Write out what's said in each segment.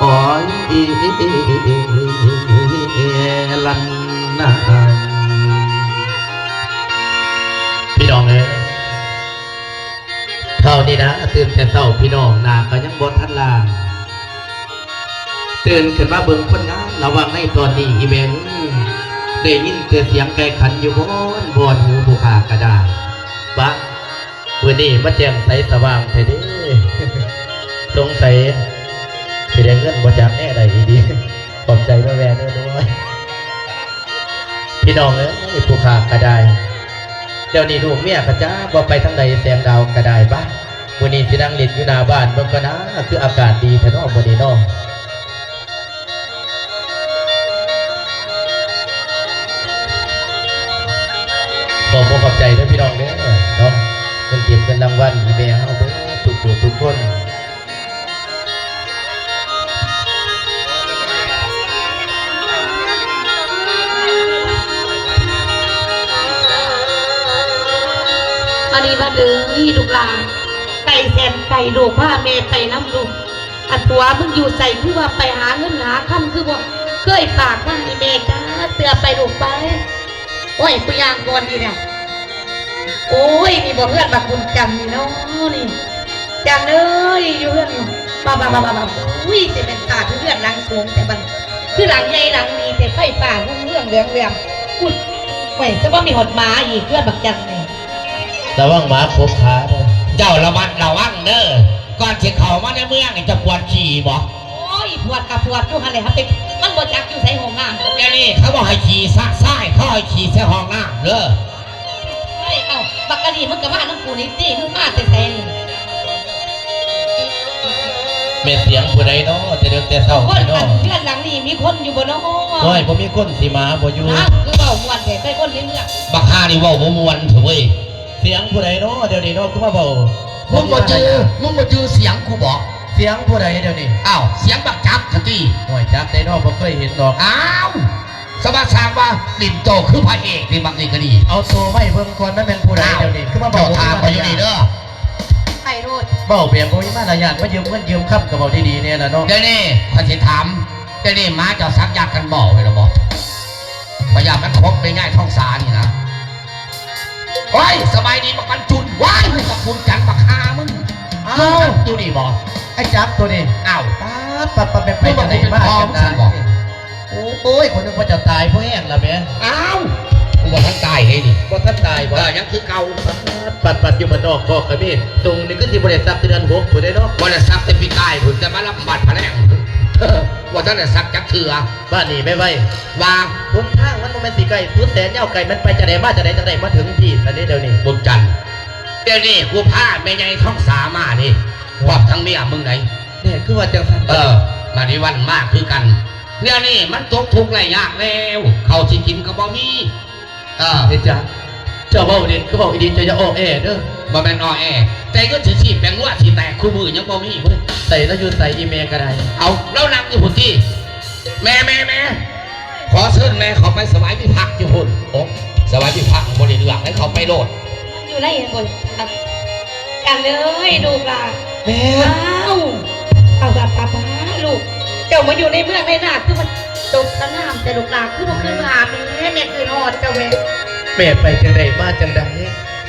ໂອ້ຍ ລັນນາ ພີ່ນ້ອງເອີຍ ເທົ່ານີ້ນະ ຕື່ນແຕ່ເຊົ້າ ພີ່ນ້ອງ ໜ້າກໍຍັງບໍ່ທັນລ້າງ ຕື່ນຂຶ້ນມາເບິ່ງຜົນງານລະຫວ່າງໃນຕອນນີ້ ອີແມ່ເອີຍ ໄດ້ຍິນແຕ່ສຽງໄກ່ຂັນຢູ່ບ່ອນໆ ຫູຜູ້ຂ້າກໍໄດ້ ປະ ມື້ນີ້ມາແຈ້ງໃສສະຫວ່າງແທ້ເດ້ ສົງໄສຊິໄດ້ເງິນບໍ່ຈັກແນວໃດອີ່ຫຼີ ຂອບໃຈເດີແມ່ເດີ ໂອ້ຍ ພີ່ນ້ອງເອີຍ ຜູ້ຂ້າກໍໄດ້ ດຽວນີ້ລູກເມຍກໍຈັກວ່າໄປທາງໃດ ແສງດາວກໍໄດ້ ປະ ມື້ນີ້ຊິນັ່ງຫຼິ້ນຢູ່ໜ້າບ້ານເບິ່ງກ່ອນນາ ຄືອາກາດດີແທ້ເນາະມື້ນີ້ເນາະ. ຂໍຂອບໃຈເດີພີ່ນ້ອງເດີເນາະ ເງິນເກັບເງິນລາງວັນ ອີ່ແມ່ເຮົາເບິດທຸກຜູ້ທຸກຄົນ. ອັນນີ້ວ່າເດີ ນີ້ລູກຫຼານ ໄກແສນໄກ ລູກພາແມ່ໄປນຳລູກ. ອັນຜົວມຶງຢູ່ໃສ ຄືວ່າໄປຫາເງິນຫາຄຳ ຄືບໍ່ເຄີຍຝາກເງິນໃຫ້ແມ່ຈັກເທື່ອ ໄປລູກໄປ. ໂອ້ຍ ກູຍ່າງກ່ອນນີ້ແຫຼະ. ໂອ້ຍ ນີ້ບໍ່ເຮືອນບັກບຸນຈັນນີ້ເນາະ ນີ້ ຈັນເອີຍ ຢູ່ເຮືອນນີ້ ປາ ປາ ປາ ປາ ປາ ອຸ້ຍ ແຕ່ແມ່ນຕາ ຄືເຮືອນຫຼັງສູງແຕ່ບັດ ຄືຫຼັງໃຫຍ່ຫຼັງດີແຕ່ ໄຟຟ້າຮຸ່ງເຮືອງເຫຼືອງແວວ ອຸ້ຍ ໂອ້ຍ ສະບໍ່ມີຮອດໝາອີກ ເຮືອນບັກຈັນນີ້. ລະວັງໝາຂົບຂາເດີ. ເຈົ້າລະມັດລະວັງເດີ ກ່ອນຊິເຂົ້າມາໃນເມືອງນີ້ ເຈົ້າປວດຂີ້ບໍ? ໂອ້ຍ ປວດກະປວດຢູ່ຫັ້ນແຫຼະ ມັນບໍ່ຈັກຢູ່ໃສຫ້ອງນ້ຳ. ດຽວນີ້ເຂົາບອກໃຫ້ຂີ່ຊະຊາຍ ເຂົາໃຫ້ຂີ່ໃສ່ຫ້ອງນ້ຳເດີ. ເອີຍ ເອົ້າ ບັກກະນີ້ ມຶງກະມານຳກູນີ້ຕິ ມຶງມາແຕ່ໃສນີ້? ແມ່ນສຽງຜູ້ໃດເນາະ ແຕ່ເດິກແຕ່ເຊົ້ານີ້ເນາະ? ເຮືອນຫຼັງນີ້ມີຄົນຢູ່ບໍ່ເນາະ? ໂອ້ຍ ບໍ່ມີຄົນຊິມາບໍ່ຢູ່. ອ້າວ ຄືເວົ້າມ່ວນແທ້ ໃສ່ຄົນໃນເມືອງ. ບັກຫ່ານີ້ເວົ້າບໍ່ມ່ວນເທື່ອເວີຍ. ສຽງຜູ້ໃດເນາະ ດຽວນີ້ເນາະ ຄືມາເວົ້າ ມຶງບໍ່ຈື່ ມຶງບໍ່ຈື່ສຽງກູບໍ? ສຽງຜູ້ໃດດຽວນີ້? ອ້າວ ສຽງບັກຈັກຫັ້ນຕິ. ໂອ້ຍ ຈັກໃດເນາະ ບໍ່ເຄີຍເຫັນດອກ. ອ້າວ ສະມາສ້າງວ່າຫຼິ້ນໂຕຄືພະເອກນີ້ ບັກນີ້ກໍດີ. ເອົາໂຕມາໃຫ້ເບິ່ງກ່ອນ ມັນແມ່ນຜູ້ໃດດຽວນີ້ ຄືມາເວົ້າ ເຈົ້າຖາມຂ້ອຍຢູ່ນີ້ເດີ. ໄພໂຣດ ເວົ້າແບບບໍ່ມີມາລະຍາດ ມາຢືມເງິນຢືມຄຳກໍເວົ້າດີໆແດ່ລະເນາະ. ດຽວນີ້ຂ້ອຍຊິຖາມ ດຽວນີ້ໝາເຈົ້າສັກຢາກັນເບົາໄວ້ແລ້ວບໍ່? ພະຍາດມັນຄົບໄປຍ້າຍທ້ອງສານີ້ນະ. ໂອ້ຍ ສະບາຍດີບັກບັນຈຸນ ວ້າຍ ເອົ້າ ຢູ່ນີ້ບໍ່? ໄອ້ຈັກໂຕນີ້. ອ້າວ ປາດ ປາດ ປາດ ແມ່ນໄປຈັ່ງໃດມາຈັ່ງໃດ? ໂອ້ຍ ຄົນນຶກວ່າເຈົ້າຕາຍພໍແຮງລະແມ່. ອ້າວ ກູບໍ່ທັນຕາຍເດ້ນີ້. ບໍ່ທັນຕາຍບໍ່? ເອີ ຍັງຄືເກົ່າ. ປາດ ປາດ ປາດ ຢູ່ບ້ານນອກຄອກກະມີ. ຕົງນີ້ຄືຊິບໍ່ໄດ້ສັກແຕ່ເດືອນຫົກພຸ້ນເດ້ເນາະ. ບໍ່ໄດ້ສັກແຕ່ປີກາຍພຸ້ນ ແຕ່ມາລຳບາດພະແລງ ວ່າທັນໄດ້ສັກຈັກເທື່ອ. ບາດນີ້ແມ່ໄວ ວ່າ ຫົນທາງມັນບໍ່ແມ່ນຊິໄກສຸດແສນຍາວໄກ ມັນໄປຈັ່ງໃດມາຈັ່ງໃດ ຈັ່ງໃດມາເຖິງພີ້ຊັ້ນເດ ດຽວນີ້ ບຸນຈັນ. ດຽວນີ້ກູພາແມ່ໃຫຍ່ທອງສາມານີ້ ພ້ອມທັງເມຍມຶງໃດ. ແນ່ ຄືວ່າຈັ່ງຊັ້ນ? ເອີ ມະນີວັນມາຄືກັນ. ດຽວນີ້ມັນຕົກທຸກໄດ້ຍາກແລ້ວ ເຂົ້າຊິກິນກໍບໍ່ມີ. ເອີ ເຮັດຫຍັງ? ເຈົ້າເວົ້າເດັ່ນຄືເວົ້າອີ່ຫຼີ ເຈົ້າຢ່າອ້ອແອເດີ. ບໍ່ແມ່ນອ້ອແອ ແຕ່ເງິນຊິຊີບແປງງົວຊິແຕກຄູ່ມື້ຍັງບໍ່ມີເວີ້ຍ. ໃສລະຢູ່ໃສ ອີ່ແມ່ກໍໄດ້? ເອົາ ລາວນັ່ງຢູ່ພຸ້ນຕິ. ແມ່ ແມ່ ແມ່ ຂໍເຊີນແມ່ເຂົ້າໄປຖວາຍພິພັກຢູ່ພຸ້ນ. ໂອ້ ຖວາຍພິພັກບໍ່ໄດ້ເລື່ອງໃດ ເຂົ້າໄປໂລດ. ມັນຢູ່ໃນຫັ້ນບໍ່? ກັນເອີຍ ລູກຫຼານ. ແມ່. ອ້າວ ປາບ ປາບ ປາບ ລູກ ເຈົ້າມາຢູ່ໃນເມືອງໃນນາ ຄືມັນຕົກຕະນາມແຕ່ລູກຫຼານ ຄືບໍ່ຂຶ້ນມາຫາແມ່? ແມ່ຄຶດຮອດເຈົ້າແມ່. ແມ່ໄປຈັ່ງໃດມາຈັ່ງໃດ?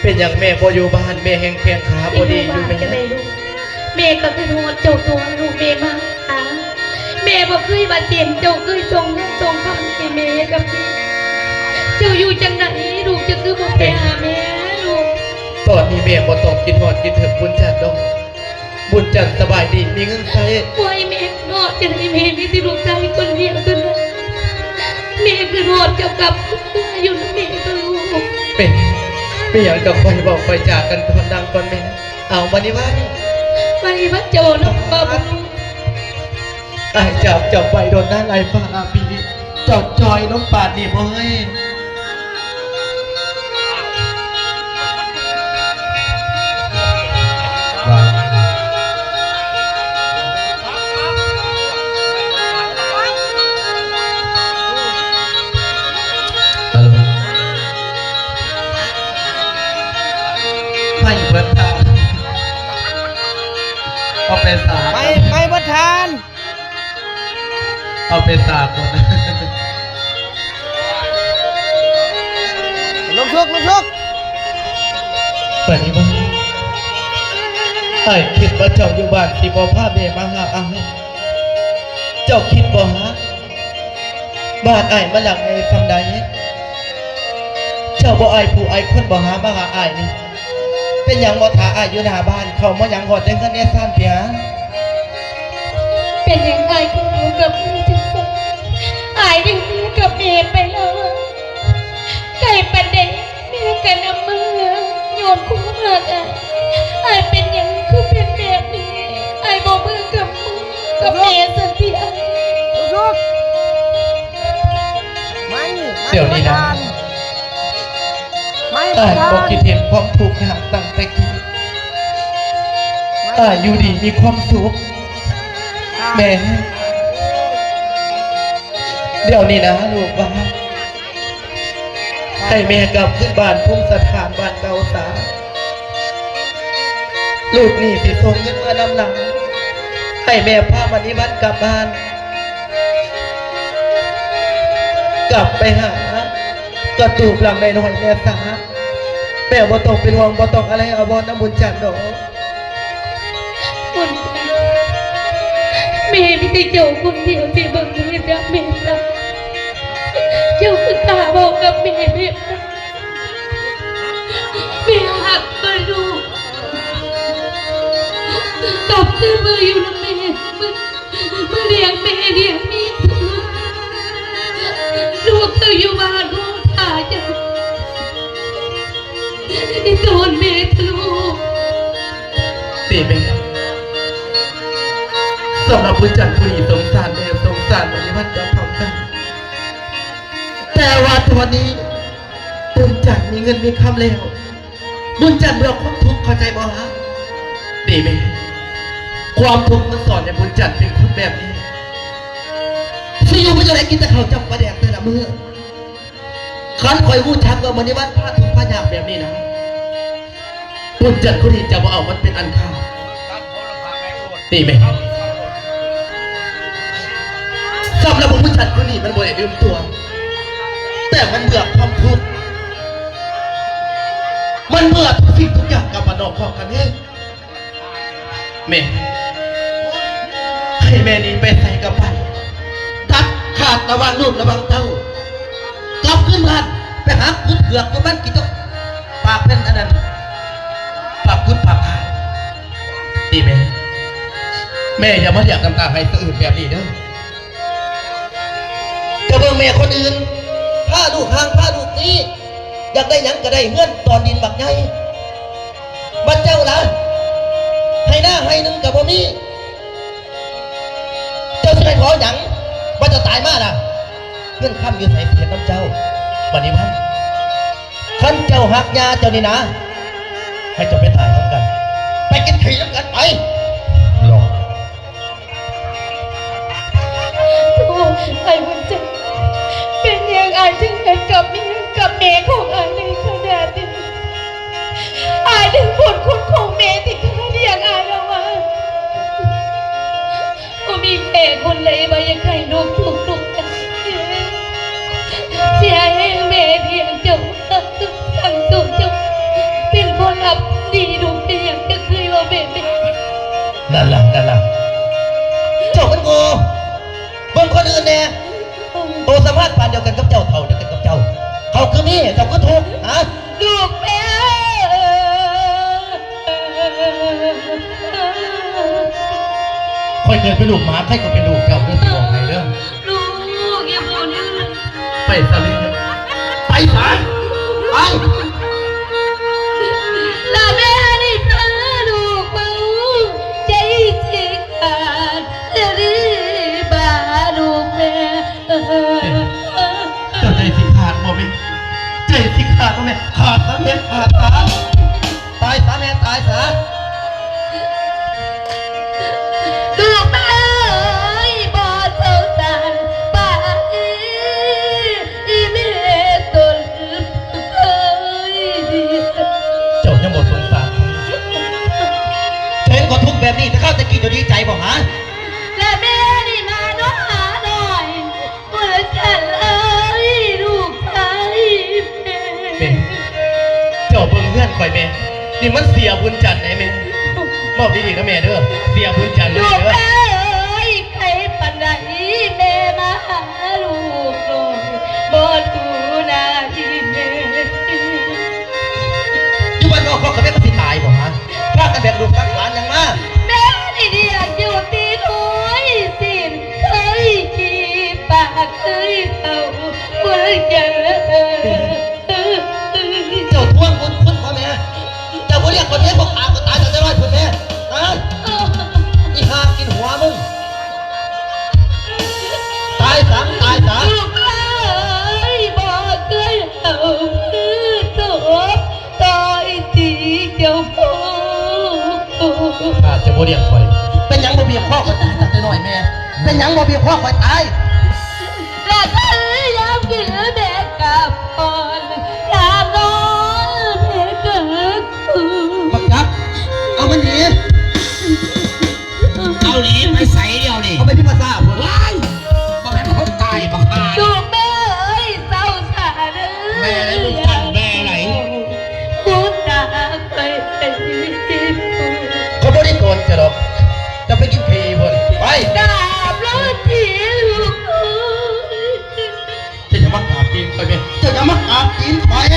ເປັນຫຍັງແມ່ບໍ່ຢູ່ບ້ານ? ແມ່ແຮ່ງແຂ້ງຂາບໍ່ດີຢູ່ແມ່. ຈັ່ງໃດລູກ? ແມ່ກໍຄຶດຮອດເຈົ້າຕົວະລູກ ແມ່ມາຫາ. ແມ່ບໍ່ເຄີຍວ່າຊິເຫັນເຈົ້າເຄີຍສົ່ງເງິນສົ່ງຄຳໃຫ້ແມ່ກັບພີ່. ເຈົ້າຢູ່ຈັ່ງໃດລູກ? ເຈົ້າຄືບໍ່ໄປຫາແມ່ລູກ? ຕອນນີ້ແມ່ບໍ່ຕ້ອງຄິດຮອດຄິດເຖິງບຸນຈັນດອກ. ບຸນຈັນສະບາຍດີ ມີເງິນໃຊ້. ໂອ້ຍ ແມ່ຄຶດຮອດຈັ່ງໃດແມ່ ມີແຕ່ລູກຊາຍຄົນດຽວເທົ່ານັ້ນ. ແມ່ຄຶດຮອດເຈົ້າກັບຄືຢູ່ນຳແມ່ເດີລູກ. ເປັນ ເປັນຫຍັງກັບຂ້ອຍ ເວົ້າຂ້ອຍຈາກັນກ່ອນ ນັ່ງກ່ອນແມ່. ເອົາ ມະນີວັນ ມະນີວັນ ເຈົ້ານຳເວົ້າ. ອ້າຍຈາກເຈົ້າໄປດົນນານ ອ້າຍຟ້າອາປີ ເຈົ້າຈ່ອຍລົງປານນີ້ບໍ່ເຮີ້ຍ? ໄປເບິດທາງ ເອົາໄປສາ ໄປ ໄປເບິດທາງ. ເອົາໄປສາກກ່ອນ. ລົງທຸກ ລົງທຸກ. ປານີວັນ ອ້າຍຄິດວ່າເຈົ້າຢູ່ບ້ານຊິບໍ່ພາແມ່ມາຫາອ້າຍ. ເຈົ້າຄິດບໍ່ຫາ ບ້ານອ້າຍມັນຫຼັງໃຫຍ່ສ່ຳໃດ? ເຈົ້າບໍ່ອາຍຜູ້ອາຍຄົນບໍ່ຫາມາຫາອ້າຍນີ້? ເປັນຫຍັງບໍ່ຖ້າອ້າຍຢູ່ໜ້າບ້ານ ເຂົ້າມາຫຍັງຮອດໃນເຮືອນໃນຊານເພຍ? ເປັນຫຍັງອ້າຍຄືເວົ້າກັບແມ່ຈັ່ງຊັ້ນ? ອ້າຍໄດ້ເມືອກັບແມ່ໄປແລ້ວ ໄກປານໃດແມ່ກໍນຳມາ ຍ້ອນຄວາມຮັກອ້າຍ. ອ້າຍເປັນຫຍັງຄືເປັນແບບນີ້? ອ້າຍບໍ່ເມືອກັບ ກັບແມ່ຊັ້ນຕິອ້າຍ? ດຽວນີ້ນະ ອ້າຍບໍ່ຄິດເຫັນຄວາມທຸກຍາກຕັ້ງແຕ່ກີ້. ອ້າຍຢູ່ດີມີຄວາມສຸກ ແມ່. ດຽວນີ້ນະ ລູກວ່າ ໃຫ້ແມ່ກັບຄືນບ້ານພູມສະຖານບ້ານເກົ່າສາ. ລູກນີ້ຊິສົ່ງເງິນເມືອນຳຫຼັງ ໃຫ້ແມ່ພາມະນີວັນກັບບ້ານ ກັບໄປຫາກະຕູບຫຼັງນ້ອຍໆ ແມ່ສາ. ແມ່ບໍ່ຕ້ອງເປັນຫ່ວງ ບໍ່ຕ້ອງອາໄລອາວອນນຳບຸນຈັນດອກ. ບຸນຈັນ ແມ່ມີແຕ່ເຈົ້າຄົນດຽວທີ່ເບິ່ງແມ່ຈາກແມ່ຕາຍ. ເຈົ້າຄືກ້າເວົ້າກັບແມ່ແບບນັ້ນ? ແມ່ຮັກເຈົ້າລູກ ກັບຄືນມາຢູ່ນຳແມ່ ມາ ມາລ້ຽງແມ່ລ້ຽງມີ. ລູກເຈົ້າຢູ່ບ້ານລໍຖ້າເຈົ້າ ອີ່ໂຕນແມ່ທະລຸ. ດີແມ່ ສຳລັບບຸນຈັນຜູ້ນີ້ສົງສານແມ່ ສົງສານມະນີວັນກໍເທົ່າກັນ. ແຕ່ວ່າຕອນນີ້ບຸນຈັນມີເງິນມີຄຳແລ້ວ ບຸນຈັນເບື່ອຄວາມທຸກ ເຂົ້າໃຈບໍ່ຫາ? ດີແມ່ ຄວາມທຸກມັນສອນໃຫ້ບຸນຈັນເປັນຄົນແບບນີ້. ຊິຢູ່ໄປຈັ່ງໃດ ກິນແຕ່ເຂົ້າຈ້ຳປາແດກແຕ່ລະມື້. ຄັນຂ້ອຍຮູ້ຈັກວ່າມະນີວັນພາທຸກພາຍາກແບບນີ້ນະ ບຸນຈັນຄົນນີ້ຈະບໍ່ເອົາມັນເປັນອັນຂາດ. ນີ້ແມ່ນ ສຳລັບບຸນຈັນຄົນນີ້ມັນບໍ່ໄດ້ຕື່ມຕົວ ແຕ່ມັນເບື່ອຄວາມທຸກ ມັນເບື່ອທຸກສິ່ງທຸກຢ່າງກັບບ້ານນອກຂອງກັນເອງ. ແມ່ ໃຫ້ແມ່ນີ້ໄປໃສກັບໄປ ຕັດຂາດລະຫວ່າງລູກລະຫວ່າງເຕົ້າ ກັບຄືນບ້ານໄປຫາຂຸດເຜືອກຢູ່ບ້ານກິດຕົກ ປາກເປັນອັນນັ້ນ ປາກກຸດປາກຂາດ. ນີ້ແມ່ ແມ່ຢ່າມາຮຽກນ້ຳຕາໄຫ້ສະອືມແບບນີ້ເດີ. ເຈົ້າເບິ່ງແມ່ຄົນອື່ນ ພາລູກຮ່າງພາລູກນີ້ ຢາກໄດ້ຫຍັງກໍໄດ້ ເຮືອນຕອນດິນບັກໃຫຍ່ ບັດເຈົ້າລະ ໄຮ່ນາໄຮ່ໜຶ່ງກໍບໍ່ມີ ເຈົ້າຊິໄປຂໍຫຍັງ? ບັດເຈົ້າຕາຍມາລະ ເງິນຄຳຢູ່ໃສຊິເຮັດນຳເຈົ້າ? ບັດນີ້ມັນ ຄັນເຈົ້າຮັກຍ່າເຈົ້ານີ້ນາ ໃຫ້ເຈົ້າໄປຕາຍນຳກັນ ໄປກິນຂີ້ນຳກັນ ໄປ ຫຼອກ. ໂອ້ ອ້າຍບຸນຈັນ ເປັນຫຍັງອ້າຍຈຶ່ງເຮັດກັບເມຍ ກັບແມ່ຂອງອ້າຍໄດ້ຂະໜາດນີ້? ອ້າຍລືມບຸນຄຸນຂອງແມ່ທີ່ເຄີຍລ້ຽງອ້າຍມາ. ບໍ່ມີແມ່ຄົນໃດວ່າຢາກໃຫ້ລູກທຸກ ລູກຍາກ ຊິໃຫ້ແມ່ລ້ຽງເຈົ້າ ທັງທີ່ເຈົ້າເປັນຄົນອັບດີ ລູກເປັນຫຍັງຈັ່ງເຄີຍເວົ້າແບບນີ້? ນັ້ນລະ ນັ້ນລະ ເຈົ້າມັນໂງ່ ເບິ່ງຄົນອື່ນແດ່ ໂຕສາມາດປານດຽວກັນກັບເຈົ້າ ເຖົ້າດຽວກັນກັບເຈົ້າ ເຂົາຄືມີ ເຈົ້າຄືທຸກ ຮະ? ລູກແມ່ ຂ້ອຍເກີດເປັນລູກໝາ ໃຜກໍເປັນລູກເຈົ້າເດີ ຊິບອກໃຫ້ເດີ. ລູກ ຢ່າບໍ່ດື້ ໄປຊະເລີຍ ໄປຊະ ໄປ. ລະແມ່ນີ້ພາລູກເມົາ ໃຈຊິຂາດເລີຍບາດລູກແມ່. ເຈົ້າໃຈຊິຂາດບໍ່ແມ່? ໃຈຊິຂາດບໍ່ແມ່? ຂາດຊະແມ່ ຂາດຊະ ຕາຍຊະແມ່ ຕາຍຊະ. ລູກເອີຍ ບໍ່ສົງສານປານອີ່ແມ່ຕົນເອີຍ. ເຈົ້າຍັງບໍ່ສົງສານ ເຫັນຂ້ອຍທຸກແບບນີ້ ແຕ່ຄາວແຕ່ກີ້ເຈົ້າດີໃຈບໍ່ຫາ? ແລະແມ່ນີ້ມາເນາະຫານ້ອຍ ບຸນຈັນເອີຍ ລູກຊາຍແມ່. ແມ່ ເຈົ້າເບິ່ງເຮືອນຂ້ອຍແມ່ ນີ້ມັນເສຍບຸນຈັນໃດແມ່ ເວົ້າດີໆນະແມ່ເດີ ເສຍບຸນຈັນເລີຍເດີ. ລູກເອີຍ ໄກປານໃດແມ່ມາຫາລູກນ້ອຍ ບໍ່ດູໜ້າທີ່ແມ່. ຢູ່ບ້ານນອກຄອກກະເບັດມັນຊິຕາຍບໍ່ຫາ? ພາກັນແບກລູກສັງຂານຫຍັງມາ? ແມ່ນີ້ລ້ຽງຢູ່ຕີນໂອຍ ຊີ້ນເຄີຍກີ້ ປາກເຄີຍເທົ່າ ບຸນຈັນເອີຍ. ເຈົ້າທວງບຸນຄຸນພໍ່ແມ່ ເຈົ້າບໍ່ລ້ຽງຂ້ອຍເລີຍ ຂ້ອຍຂ້າຂ້ອຍຕາຍຕັ້ງແຕ່ນ້ອຍພຸ້ນແມ່ ຮະ? ອີ່ຫ່າກິນຫົວມຶງ ຕາຍສາ ຕາຍສາ. ລູກເອີຍ ບໍ່ເຄີຍເອົາມືຕົບ ຕ່ອຍຕີເຈົ້າໂພ. ຖ້າເຈົ້າບໍ່ລ້ຽງຂ້ອຍ ເປັນຫຍັງບໍ່ບີບຄໍຂ້ອຍຕາຍຕັ້ງແຕ່ນ້ອຍແມ່? ເປັນຫຍັງບໍ່ບີບຄໍຂ້ອຍຕາຍ? ລະເຄີຍຍາມກິນແມ່ກາບກ່ອນ ຍາມນອນແມ່ກາບ. ບັກຈັກ ເອົາມັນໜີ. ເອົາໜີໄປໃສດຽວນີ້? ເອົາໄປພິມມະຊາດພຸ້ນ. ວ້າຍ ບໍ່ແມ່ນຄົນຕາຍບັກຫ່າ. ລູກແມ່ເອີຍ ເຊົາສາເດີ ແມ່ໃດລູກຈັນແມ່ໃດ? ຄູຕາຂ້ອຍໄປກິນ ຂ້ອຍບໍ່ໄດ້ໂກດເຈົ້າດອກ ເຈົ້າໄປກິນຂີ້ພຸ້ນ ໄປ. ກາບລົງທີ່ລູກເອີຍ. ເຈົ້າຢ່າມາກາບຕີນຂ້ອຍແມ່ ເຈົ້າຢ່າມາກາບຕີນຂ້ອຍ.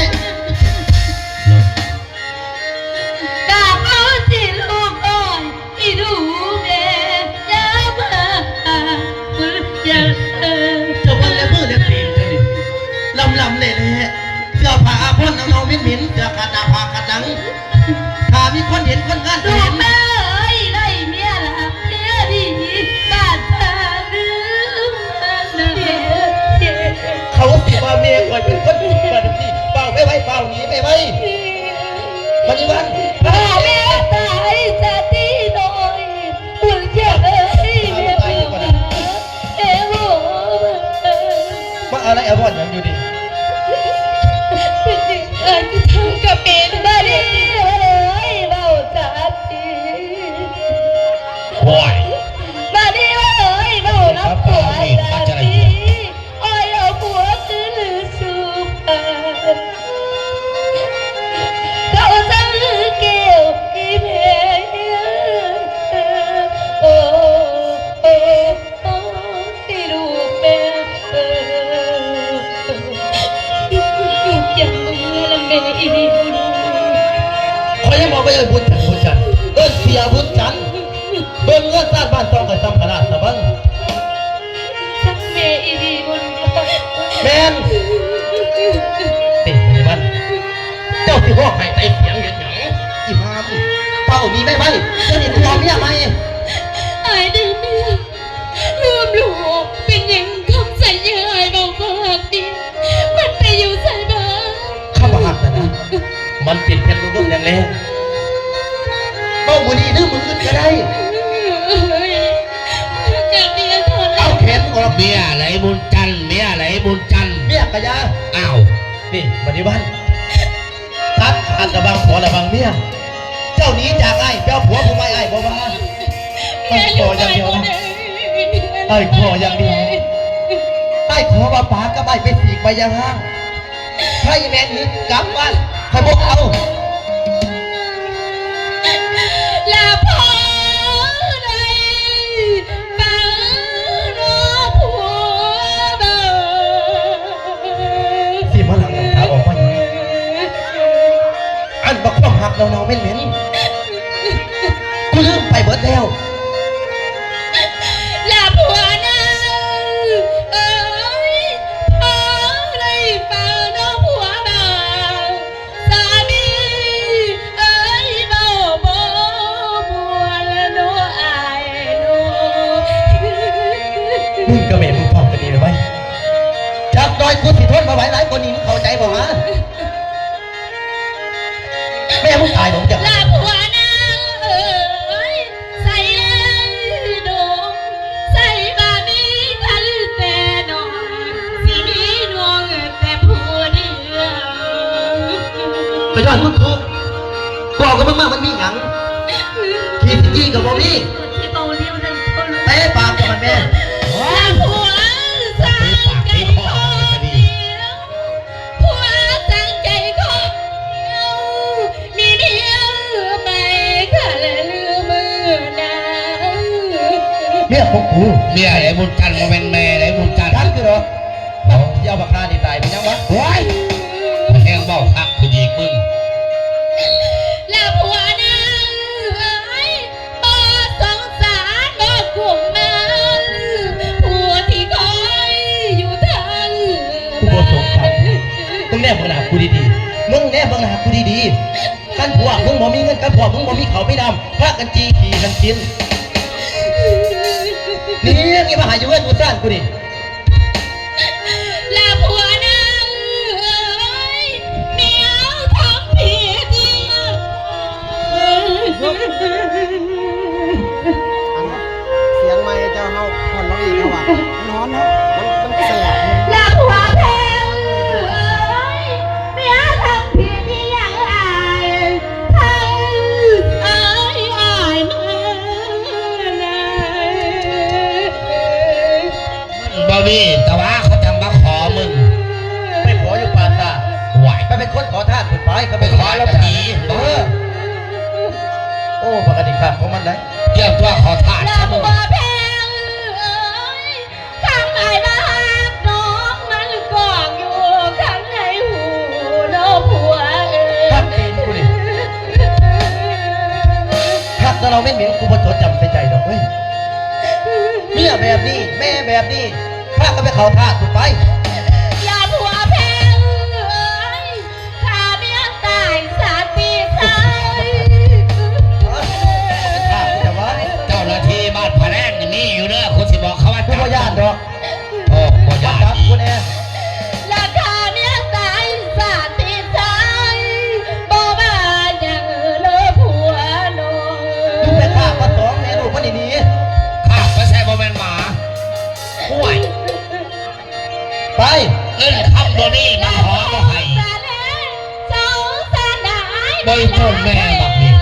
ກາບເອົາຊິລູກເອີຍ ອີ່ດູແມ່ ຢ່າມາຫາບຸນຈັນເອີຍ. ເຈົ້າເບິ່ງແລະມືແລະຕີນເຈົ້ານີ້ ລຳໆແຫຼະໆ ເສື້ອຜ້າອາພອນເນົ່າໆເໝັນໆ ເສື້ອຂາດໜ້າຜາກຂາດຫຼັງ ຖ້າມີຄົນເຫັນຄົນງານກໍເຫັນ. ລູກເອີຍ ໄດ້ເມຍລະເມຍດີ ບາດເທື່ອລືມມັນເສຍ. ເຂົາຊິວ່າແມ່ຂ້ອຍເປັນຄົນບາດນີ້ ຟ້າວໄປໄວ ຟ້າວໜີໄປໄວ. ມະນີວັນ ພໍ່ແມ່ຕາຍສະຕິນ້ອຍ ບຸນເອີຍ ແມ່ບໍ່ມາ ແມ່ບໍ່ມາ. ມາອາໄລອາວອນຫຍັງຢູ່ນີ້? ເປັນຫຍັງອ້າຍຄືທຳກັບແມ່ແບບນີ້? ມະນີເອີຍ ເວົ້າຈັກທີ. ໂອ້ຍ ມະນີເອີຍ ເວົ້ານຳຜົວຈັກທີ. ໂອ້ຍ ເອົາຜົວຄືນສູ່ເຂົາ ເຂົາສັ່ງແກ້ວອີ່ແມ່. ບໍ່ໄປເອີ້ນບຸນຈັນ ບຸນຈັນ ເອີ້ນເສຍບຸນຈັນ. ເບິ່ງເຮືອນຊານບ້ານຊ່ອງໃຫ້ສ່ຳພະລາຊະເບິ່ງ. ຈັກແມ່ອີ່ຫຼີບໍ່ຮູ້. ແມ່ນ. ນີ້ ບັນດາວັນ ເຈົ້າຊິຮ້ອງໄຫ້ໃສ່ສຽງເຮັດຫຍັງ? ອີ່ຫາມ ເຝົ້າໜີໄປໄວໆ ດຽວນີ້ຕົວເມຍໃໝ່. ອາຍເດີເມຍ ລືມລູກ ເປັນຫຍັງຄຳໃສເອື້ອຍເວົ້າບໍ່ຮັກນີ້ ມັນໄປຢູ່ໃສບາດ? ຄຳວ່າຮັກນັ້ນນະ ມັນເປັນພຽງລົມໆແລງໆ ເວົ້າມື້ນີ້ຫຼືມື້ອື່ນກໍໄດ້. ເອີຍ ຈາກນີ້ທອດ ເອົາແຂນອອກ. ເມຍໄຫຼບຸນຈັນ ເມຍໄຫຼບຸນຈັນ ເມຍກະຢ່າ. ອ້າວ ນີ້ ບັນດາວັນ ຕັດຂາດລະຫວ່າງຜົວລະຫວ່າງເມຍ. ເຈົ້າໜີຈາກອ້າຍ ໄປເອົາຜົວຜູ້ໃໝ່ ອ້າຍບໍ່ວ່າ. ອ້າຍຂໍຢ່າງດຽວນະ ອ້າຍຂໍຢ່າງດຽວ. ອ້າຍຂໍວ່າປາກັບອ້າຍໄປສີກໃບຢາຮ້າງ. ໃຜແມ່ນໜີກັບບ້ານ ຂ້ອຍບໍ່ເອົາ. ລະພໍໄດ້ ປານອກຜົວເບົາ ຊິມາຫຼັ່ງນ້ຳຕາອອກມາຫຍັງ? ອັນບັກຄວາມຮັກເນົ່າໆເໝັນໆ ກູລືມໄປເບິດແລ້ວ. ລະຜົວນາງເອີຍ ພໍໄດ້ປານອກຜົວເບົາ. ສາມີເອີຍ ເວົ້າບໍ່ມ່ວນເນາະອ້າຍເນາະ. ມຶງກັບແມ່ມຶງພ້ອມກັນນີ້ໄວ້ ຈັກໜ້ອຍກູຊິທົນບໍ່ໄຫວຫຼາຍກວ່ານີ້ ມຶງເຂົ້າໃຈບໍ່ຫາ? ແມ່ມຶງຕາຍບໍ່ຈັກ ລະຜົວນາງເອີຍ ໃສ່ເລີຍດົງ ໃສ່ບາມີຄັນແຕ່ນ້ອງ ຊິມີນ້ອງແຕ່ຜູ້ດຽວ. ກະຍ້ອນມຶງທຸກ ບອກກັບມຶງມາມັນມີຫຍັງ? ຂີ້ຊິຈີກະບໍ່ມີ ທີ່ເວົ້າເລວນັ້ນ ເຕະປາກກັບມັນແມ່. ລະຜົວສາງໃຈຂອງດຽວ ຜົວສາງໃຈຂອງດຽວ ມີເມຍໃໝ່ກະລະລືມນາງ. ເມຍຂອງກູ ເມຍໄອ້ບຸນຈັນ ບໍ່ແມ່ນແມ່ໄອ້ບຸນຈັນ. ຈັນຄືດອກ ເອົາ ຊິເອົາບັກຫ່ານີ້ຕາຍໄປຍັງວະ? ໂອ້ຍ ແຮງເວົ້າຄັກຄືດີມຶງ. ລະຜົວນາງເອີຍ ບໍ່ສົງສານບໍ່ກຸມມາ ຜູ້ທີ່ຄອຍຢູ່ທາງ ກູບໍ່ສົງສານ. ມຶງແນມເບິ່ງໜ້າກູດີໆ ມຶງແນມເບິ່ງໜ້າກູດີໆ. ຄັນພວກມຶງບໍ່ມີເງິນ ຄັນພວກມຶງບໍ່ມີເຂົ້າມີນ້ຳ ພາກັນຈີ່ຂີ້ຫັ້ນກິນ. ນີ້ ນີ້ມາຫາຢູ່ເຮືອນຢູ່ຊານກູນີ້. ລະຜົວນາງເອີຍ ເມຍທຳຜິດອີ່ຫຍັງ? ອັນສຽງໄມເຈົ້າເຮົາ ຮ້ອນເຮົາອີກເຮົາວ່າ ມັນຮ້ອນເນາະ ມັນ ມັນແສບ. ລະຜົວແພງເອີຍ ເມຍທຳຜິດອີ່ຫຍັງອ້າຍ? ເອີຍ ອ້າຍມານາຍ. ບໍ່ມີ ແຕ່ວ່າເຂົາຈະມາຂໍມຶງ ໄປຂໍຢູ່ປ່າຊ້າ. ຫວາຍ ໄປເປັນຄົນຂໍທານພຸ້ນໄປ ເຂົາໄປຂໍລະຜີ. ເອີ ໂອ້ ບັກອັນນີ້ຄັກຂອງມັນໄດ໋. ຕຽມຕົວຂໍທານຊະມຶງ. ລະຜົວແພງເອີຍ ຄຳອ້າຍວ່າຮັກນ້ອງມັນກອງຢູ່ຂ້າງໃນຫູເນາະຜົວເອີຍ. ຄັກຕີນກູນີ້ ຄັກແຕ່ເຮົາເໝັນໆ ກູບໍ່ຈົດຈຳໃສ່ໃຈດອກເວີຍ. ເມຍແບບນີ້ ແມ່ແບບນີ້ ພາກັນໄປເຂົ້າທາດພຸ້ນໄປ. ລະຜົວແພງເອີຍ ຂ້າເມຍຕາຍສາຕິໄຊ. ເຈົ້າໜ້າທີ່ບ້ານຜາແລງນີ້ມີຢູ່ເດີ ຄູຊິບອກເຂົາວ່າ ກູບໍ່ຢ້ານດອກ. ໂອ້ ບໍ່ຢາກອີກ ລະຂ້າເມຍຕາຍສາຕິໄຊ ບໍ່ວ່າຫຍັງເລີຍຜົວນ້ອງ. ມຶງໄປຂ້າປາສອງແມ່ລູກມັນນີ້ໜີ. ຂ້າໄປໃສບໍ່ແມ່ນໝາ. ໂອ້ຍ ໄປ ເອີ້ນຄຳບໍ່ມີ ມາຂໍບໍ່ໃຫ້. ບໍ່ມີພໍ່ແມ່ບັກນີ້.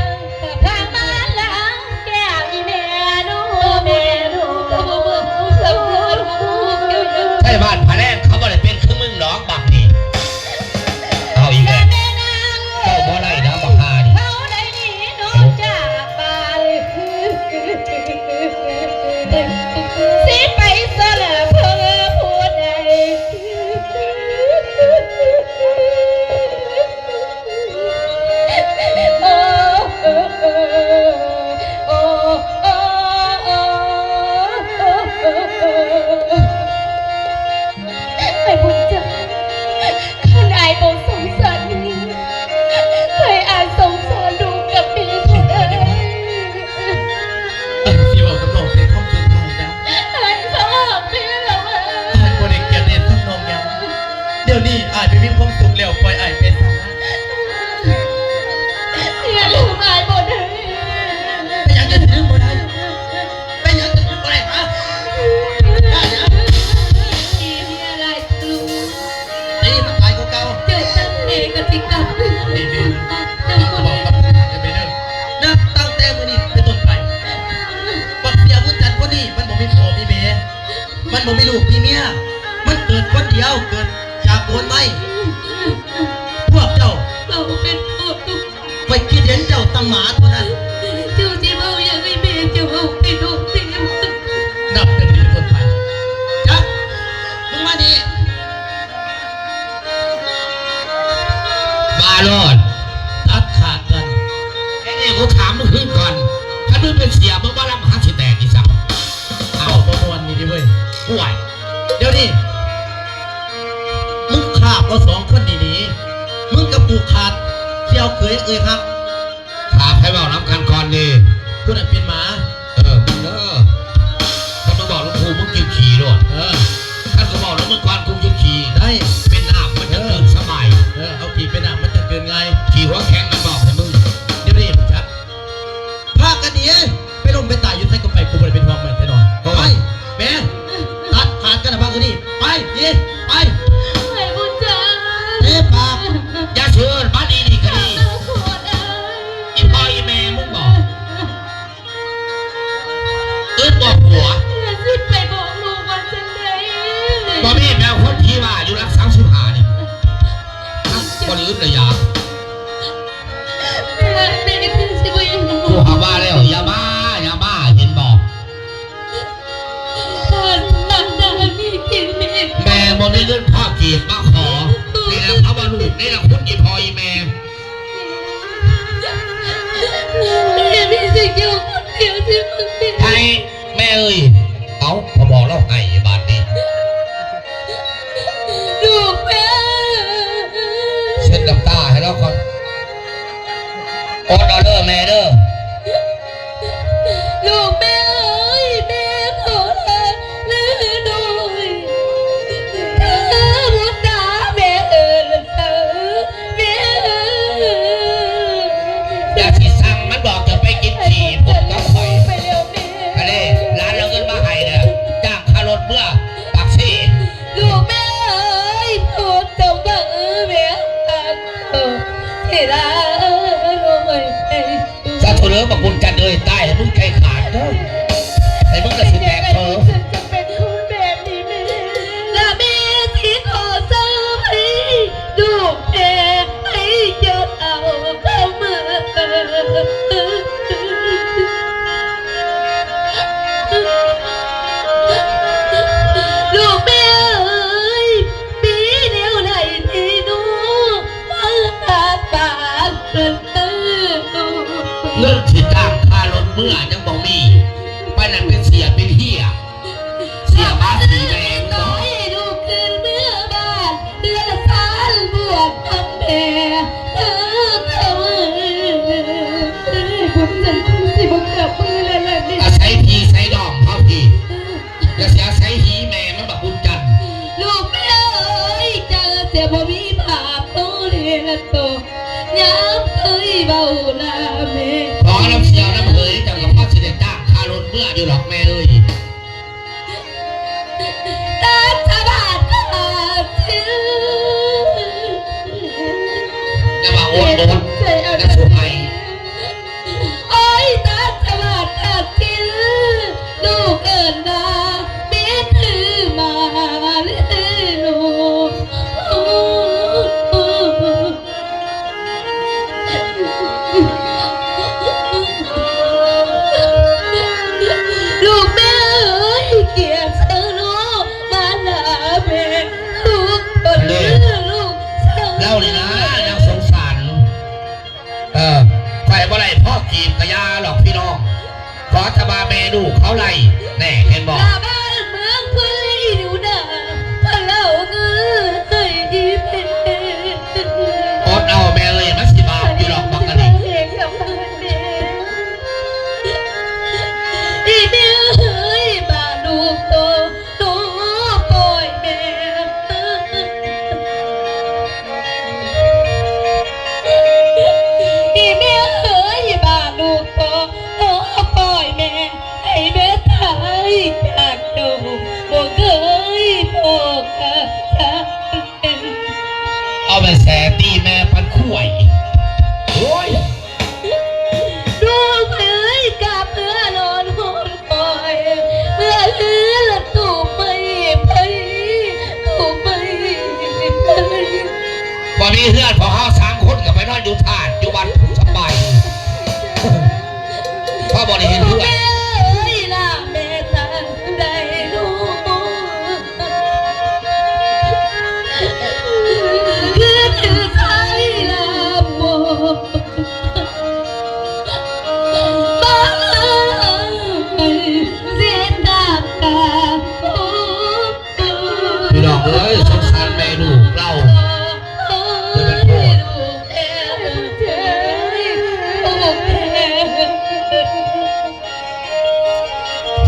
ໃຊ້ບ້ານຜາແລງ ເຂົາບໍ່ໄດ້ເປັນຄືມຶງດອກບັກນີ້. ເອົາອີກແລ້ວ ເຈົ້າບໍ່ໄດ້ນຳບັກຫ່ານີ້. ຊິໄປສະເຫຼີເພີຜູ້ໃດ. ບໍ່ມີລູກມີເມຍ ມັນເກີດຄົນດຽວ ເກີດຈາກໂກນໄມ້. ພວກເຈົ້າ ເຂົາເປັນພໍ່ລູກ ຂ້ອຍຄິດເຫັນເຈົ້າຕັ້ງໝາເທົ່ານັ້ນ. ເຈົ້າຊິເວົ້າຫຍັງໃຫ້ແມ່ເຈົ້າເວົ້າໄປໂລດແມ່. ນັບແຕ່ນີ້ເປັນຕົ້ນໄປ ຈັບ ມຶງມານີ້. ວ່າໂລດ ຕັດຂາດກັນ. ໄອ້ນີ້ ກູຖາມມຶງຄືນກ່ອນ ຄັນມຶງເປັນເສຍ ມຶງມາລຳຫາຊິແຕກອີ່ສັງ. ເອົ້າ ບໍ່ມ່ວນນີ້ຕິເວີຍ. ໂອ້ຍ ດຽວນີ້ ມຶງຂ້າເອົາສອງຄົນນີ້ໜີ ມຶງກັບປູຂາດ ຊິເອົາເຂີຍເອີຍຮັກ. ຖ້າໃຜເວົ້ານຳກັນກ່ອນນີ້ ຜູ້ນັ້ນເປັນໝາ. ເອີ ມຶງເດີ ຄັນມຶງເວົ້ານຳກູ ມຶງກິນຂີ້ໂລດ. ເອີ ຄັນກູເວົ້ານຳມຶງກ່ອນ ກູກິນຂີ້ໄດ້ ເປັນນ້ຳມັນຈະ ເອີ ຕື່ນສະບາຍ. ເອີ ເອົາຂີ້ເປັນນ້ຳມັນຈະຕື່ນງ່າຍ ຂີ້ຫົວແຂງມັນບອກໃຫ້ມຶງ. ດຽວນີ້ມັນຈັບ ພາກັນໜີ ໄປລົ້ມໄປຕາຍຢູ່ໃສກໍໄປ ກູບໍ່ໄດ້ເປັນຫ່ວງມັນແຕ່ນ້ອຍ. ໂອ້ຍ ໄປ ແມ່ ຕັດຂາດກັນລະພາກັນໜີ ໄປ ໜີ ໄປ. ໄປບຸນຈັນ ເຕະປາກ ຢ່າຊິເອີ້ນມາດີໆກໍດີ ອີ່ພໍ່ອີ່ແມ່ມຶງບໍ ອຶດບໍ່ຜົວ ແລ້ວຊິໄປບອກລູກວ່າຈັ່ງໃດ? ບໍ່ມີແມວຄົນທີ່ວ່າຢູ່ຫຼັກສາມສິບຫ້ານີ້ ບໍ່ໄດ້ອຶດລະຢາກ. ແມ່ ແມ່ຄືຊິບໍ່ຢາກບອກ ກູຫາວ່າແລ້ວ ຢ່າມາ ຢ່າມາ ເຫັນບໍ່? ແມ່ບໍ່ມີເງິນພໍກີບມາຂໍ ນີ້ລະເຂົາວ່າລູກ ນີ້ລະຄຸນອີ່ພໍ່ອີ່ແມ່. ແມ່ມີແຕ່ເຈົ້າຄົນດຽວທີ່ມັກແມ່ ໃຫ້ແມ່ເອີຍ. ເອົ້າ ພໍບອກລາວໃຫ້ບາດນີ້ ລູກແມ່ ເຊັດນ້ຳຕາໃຫ້ລາວກ່ອນ ອົດເອົາເດີແມ່ເດີ. ລູກແມ່ເອີຍ ແມ່ຂໍລາເລີໂດຍ ເທີບຸດຕາແມ່ເອີຍ ແມ່ເອີຍ. ຢ່າຊິສັ່ງມັນບອກຈະໄປກິນຂີ້ພົບກັບຂ້ອຍ ໄປແລ້ວແມ່ ກະເລີຍ ຫຼານເອົາເງິນມາໃຫ້ແລ້ວ ຈ້າງຄ່າລົດເມືອປາກເຊ. ລູກແມ່ເອີຍ ໂປດເຈົ້າບັງເອີຍ ແມ່ຮັກເຈົ້າທີ່ລາໂດຍ. ສາທຸເດີ ບັກບຸນຈັນເອີຍ ຕາຍໃຫ້ມຶງໃຈຂາດເດີ ໃຫ້ມຶງລະຊິແຕກເພີ. ລະແມ່ຊິຂໍເຊີໃຫ້ລູກແມ່ໃຫ້ເຈົ້າເອົາເຂົ້າເມືອ. ລູກແມ່ເອີຍ ມີແນວໃດທີ່ໜູມາຮັກປານເພິ່ນເອີຍ. ເງິນຊິຈ້າງຄ່າລົດເມືອຍັງບໍ່ມີ ປານນັ້ນເປັນເສຍເປັນເຮຍ ເສຍມາສີແດງເນາະ. ລູກຄືນເມືອບ້ານ ເຮືອນຊານບວກນຳແມ່ເດີເອີຍ. ບຸນຈັນຄົງຊິບໍ່ກັບຄືນແລ້ວແຫຼະນີ້ ອາໄສພີ່ໄສນ້ອງເຮົາພີ້ ຢ່າຊິອາໄສຫີແມ່ມັນບັກບຸນຈັນ. ລູກແມ່ເອີຍ ເຈົ້າຈະບໍ່ມີພາບໂຕເລລະໂຕ ຍາມເຄີຍເວົ້າລາແມ່. ພໍນຳສຽວນຳເຫີຍ ເຈົ້າກໍພໍຊິໄດ້ຈ້າງຄ່າລົດເມືອຢູ່ດອກແມ່ເອີຍ. ຕັດສະບາດຕາດຊິນ ຢ່າວ່າໂອດໂອດ ຢ່າສູ່ໄຫ້. ໂອ້ຍ ຕັດສະບາດຕັດສິນ ລູກເອີ້ນວ່າເມຄືມາເລໂນ. ລູກແມ່ເອີຍ ກຽດເຊີໂນ ມາລາແມ່ທຸກຄົນເດີລູກ. ເລົ່ານີ້ນະ ນາງສົງສານ. ເອີ ຂ້ອຍບໍ່ໄດ້ພໍກີບກະຢ່າດອກພີ່ນ້ອງ ຂໍແຕ່ວ່າແມ່ລູກເຂົາໄລ່ແນ່ ເຫັນບໍ່? ລາບ້ານເມືອງເພິ່ນອີ່ໜູນາ ເພິ່ນເອົາເງິນໃຫ້ອີ່ແມ່. ອົດເອົາແມ່ເອີຍ ມັນຊິບາບຢູ່ດອກບັກອັນນີ້. ອີ່ແມ່ເອີຍ ບາດລູກໂຕ ໂຕປ່ອຍແມ່ ອີແມ່ເອີຍ ບາດລູກພໍ ໂຕປ່ອຍແມ່ ໃຫ້ແມ່ຕາຍຈາກໂຕ ບໍ່ເຄີຍພໍກັບກັນ. ເອົາແມ່ແສຕີແມ່ປັນຄວາຍ ໂອ້ຍ. ລູກເອີຍ ກະເມືອນອນໂຮງ ປອຍເມືອເຮືອນຕູ້ໄມ້ ເຮືອນພວກເຮົາສາມຄົນກໍໄປນອນຢູ່ທາດຢູ່ວັດສະບາຍ ເພາະບໍ່ໄດ້ເຮັດເຮືອນ. ພີ່ນ້ອງເອີຍ ສົງສານແມ່ລູກລາວ ຈະແມ່ນໂພດ.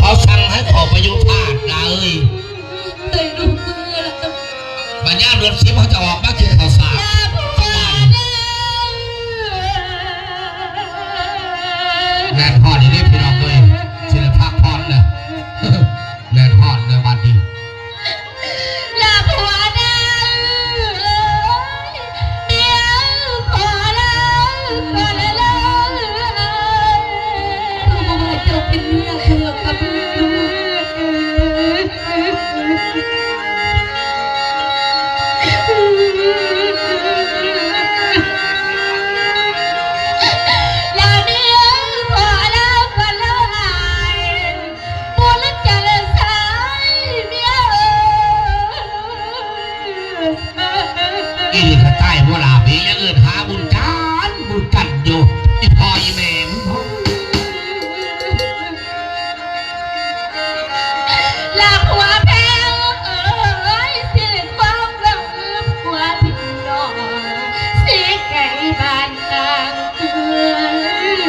ເຂົາສັ່ງໃຫ້ເຂົ້າໄປຢູ່ທາດນະເອີຍ. ບັດຍາມເດືອນສິບ ເຮົາຈະອອກມາກິນເຂົ້າສາກ ແດດຮ້ອນອີ່ຫຼີພີ່ນ້ອງເອີຍ ຊິໄດ້ພັກຜ່ອນແລ້ວ ແດດຮ້ອນແລ້ວບັດນີ້. ລາຜົວນາເອີຍ ເມຍຂໍລາ ຂໍລາເລີຍ ເຂົາບອກວ່າເຈົ້າເປັນເມຍເຂົາກັບລູກ. ລາເມຍຂໍລາ ຂໍລາ ບຸນຈັນສາຍເມຍເອີຍ. ອີ່ນີ້ກໍຕາຍບໍ່ລາເມຍ ຍັງເອີ້ນຫາບຸນຈັນ ບຸນຈັນຢູ່ ອີ່ພໍ່ອີ່ແມ່ມຶງ. ລາຜົວແພງເອີຍ ຊິຄວາມລັບຜົວທີ່ນ້ອງ ຊິໄກບ້ານນາງເອີຍ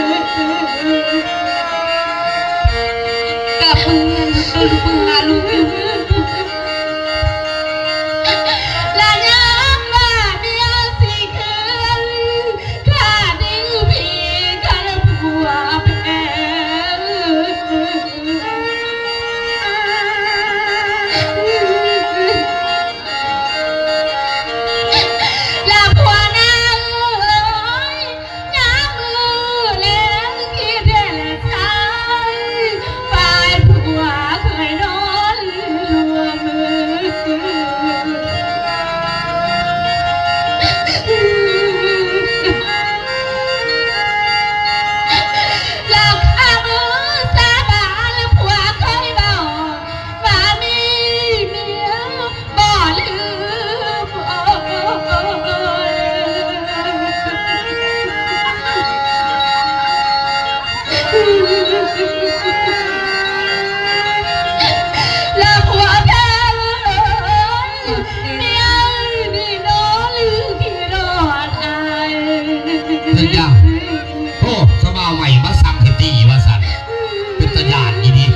ກັບເມືອລູກເມືອລູກຢູ່ ລະຍາມວ່າເມຍຊິຄືນ ຂ້າດຶງພີກັນຜົວແພງ ລະຜົວນາງເອີຍ ຍາມມື້ແລງທີ່ເດລະຊາຍ ຝ່າຍຜົວເຄີຍນອນລວມ ລະຄຳສາບານຜົວເຄີຍເວົ້າວ່າມີເມຍ ບໍ່ລືມ ໂອ ລະຜົວເພິ່ນ ເມຍນີ້ນອນລືມທີ່ນອນອາຍ ເປັນຫຍັງ? ໂອ້ ສະບ່າວໃໝ່ມາສັ່ງໃຫ້ຕີວ່າຊັ້ນ ເປັນຕາຢ້ານອີ່ຫຼີ.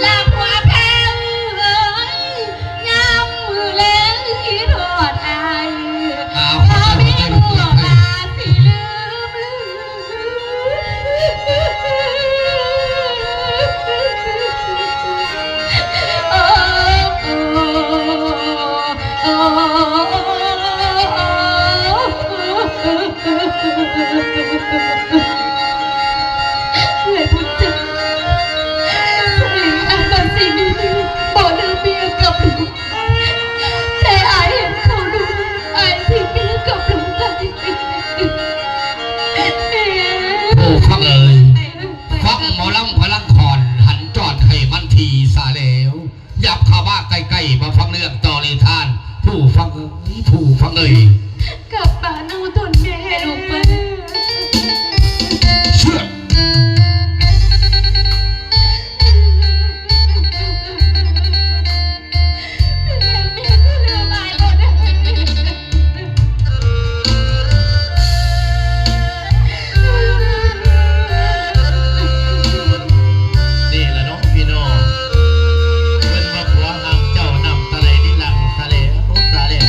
ລາຜົວແພງເອີຍ ຍາມມື້ແລງຄິດຮອດອາຍ ບໍ່ມີຜູ້ມາຊິລືມ. ໂອ້ ໂອ້ ໂອ້ ເອື້ອຍບຸນຈັນ ເອີຍ ອ້າຍວ່າຊິມີເມຍ ບໍ່ລືມເມຍກັບລູກ ແຕ່ອ້າຍເຫັນເຂົາດຸ ອ້າຍຖິ້ມເມຍກັບລູກໄປ. ແມ່ ໂອ້ ຟັງເອີຍ ຟັງໝໍລຳພະລັງຄອນ ຫັນຈອດໃຫ້ມັນທີສາແລ້ວ. ຫຍັບເຂົ້າມາໃກ້ໆ ມາຟັງເລື່ອງຕໍ່ນິທານ ຜູ້ຟັງເອີຍ ຜູ້ຟັງເອີຍ. ກັບບ້ານເຮົາຕົນແມ່ ແມ່ລູກໄປ ເຊື່ອ ແມ່ ແມ່ຄືເລື່ອງຫຼາຍບໍ່ໄດ້. ນີ້ລະເນາະພີ່ນ້ອງ ເພິ່ນວ່າຜົວຮັກເຈົ້າ ນ້ຳຕາໄຫຼລິນຫຼັ່ງສະແຫຼວ ສະແຫຼວ.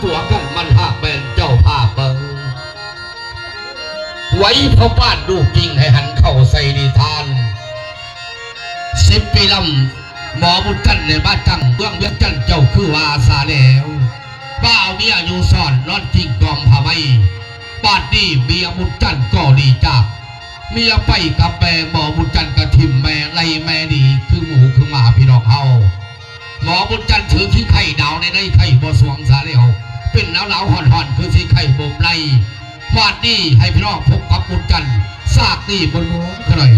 ຕົວກັນມັນຫາກແມ່ນເຈົ້າພາບເບິ່ງ ໄວ້ພໍ່ບ້ານລູກຍິງໃຫ້ຫັນເຂົ້າໃສ່ນິທານ ສິບປີລຳ ໝໍບຸນຈັນໄດ້ມາຕັ້ງເມືອງວຽງຈັນ ເຈົ້າຄືວ່າຊາແລ້ວ ມາເອົາເມຍຢູ່ຊ້ອນນອນກິ້ງກອງຜ້າໄໝ ບາດນີ້ເມຍບຸນຈັນກໍໜີຈາກເມຍໄປກັບແມ່ ໝໍບຸນຈັນກໍຖິ້ມແມ່ໄລ່ແມ່ໜີຄືໝູຄືໝາ ພີ່ນ້ອງເຮົາ. ໝໍບຸນຈັນຖືຂີ້ໄຂ້ດາວໃນໃນໄຂ້ບໍ່ສວງຊາແລ້ວ ເປັນໜາວໆຮ້ອນໆ ຄືຊິໄຂ້ບົ່ມໄລ່. ບາດນີ້ໃຫ້ພີ່ນ້ອງພົບກັບບຸນຈັນ ສາກນີ້ບົນວງຂະໜ້ອຍ.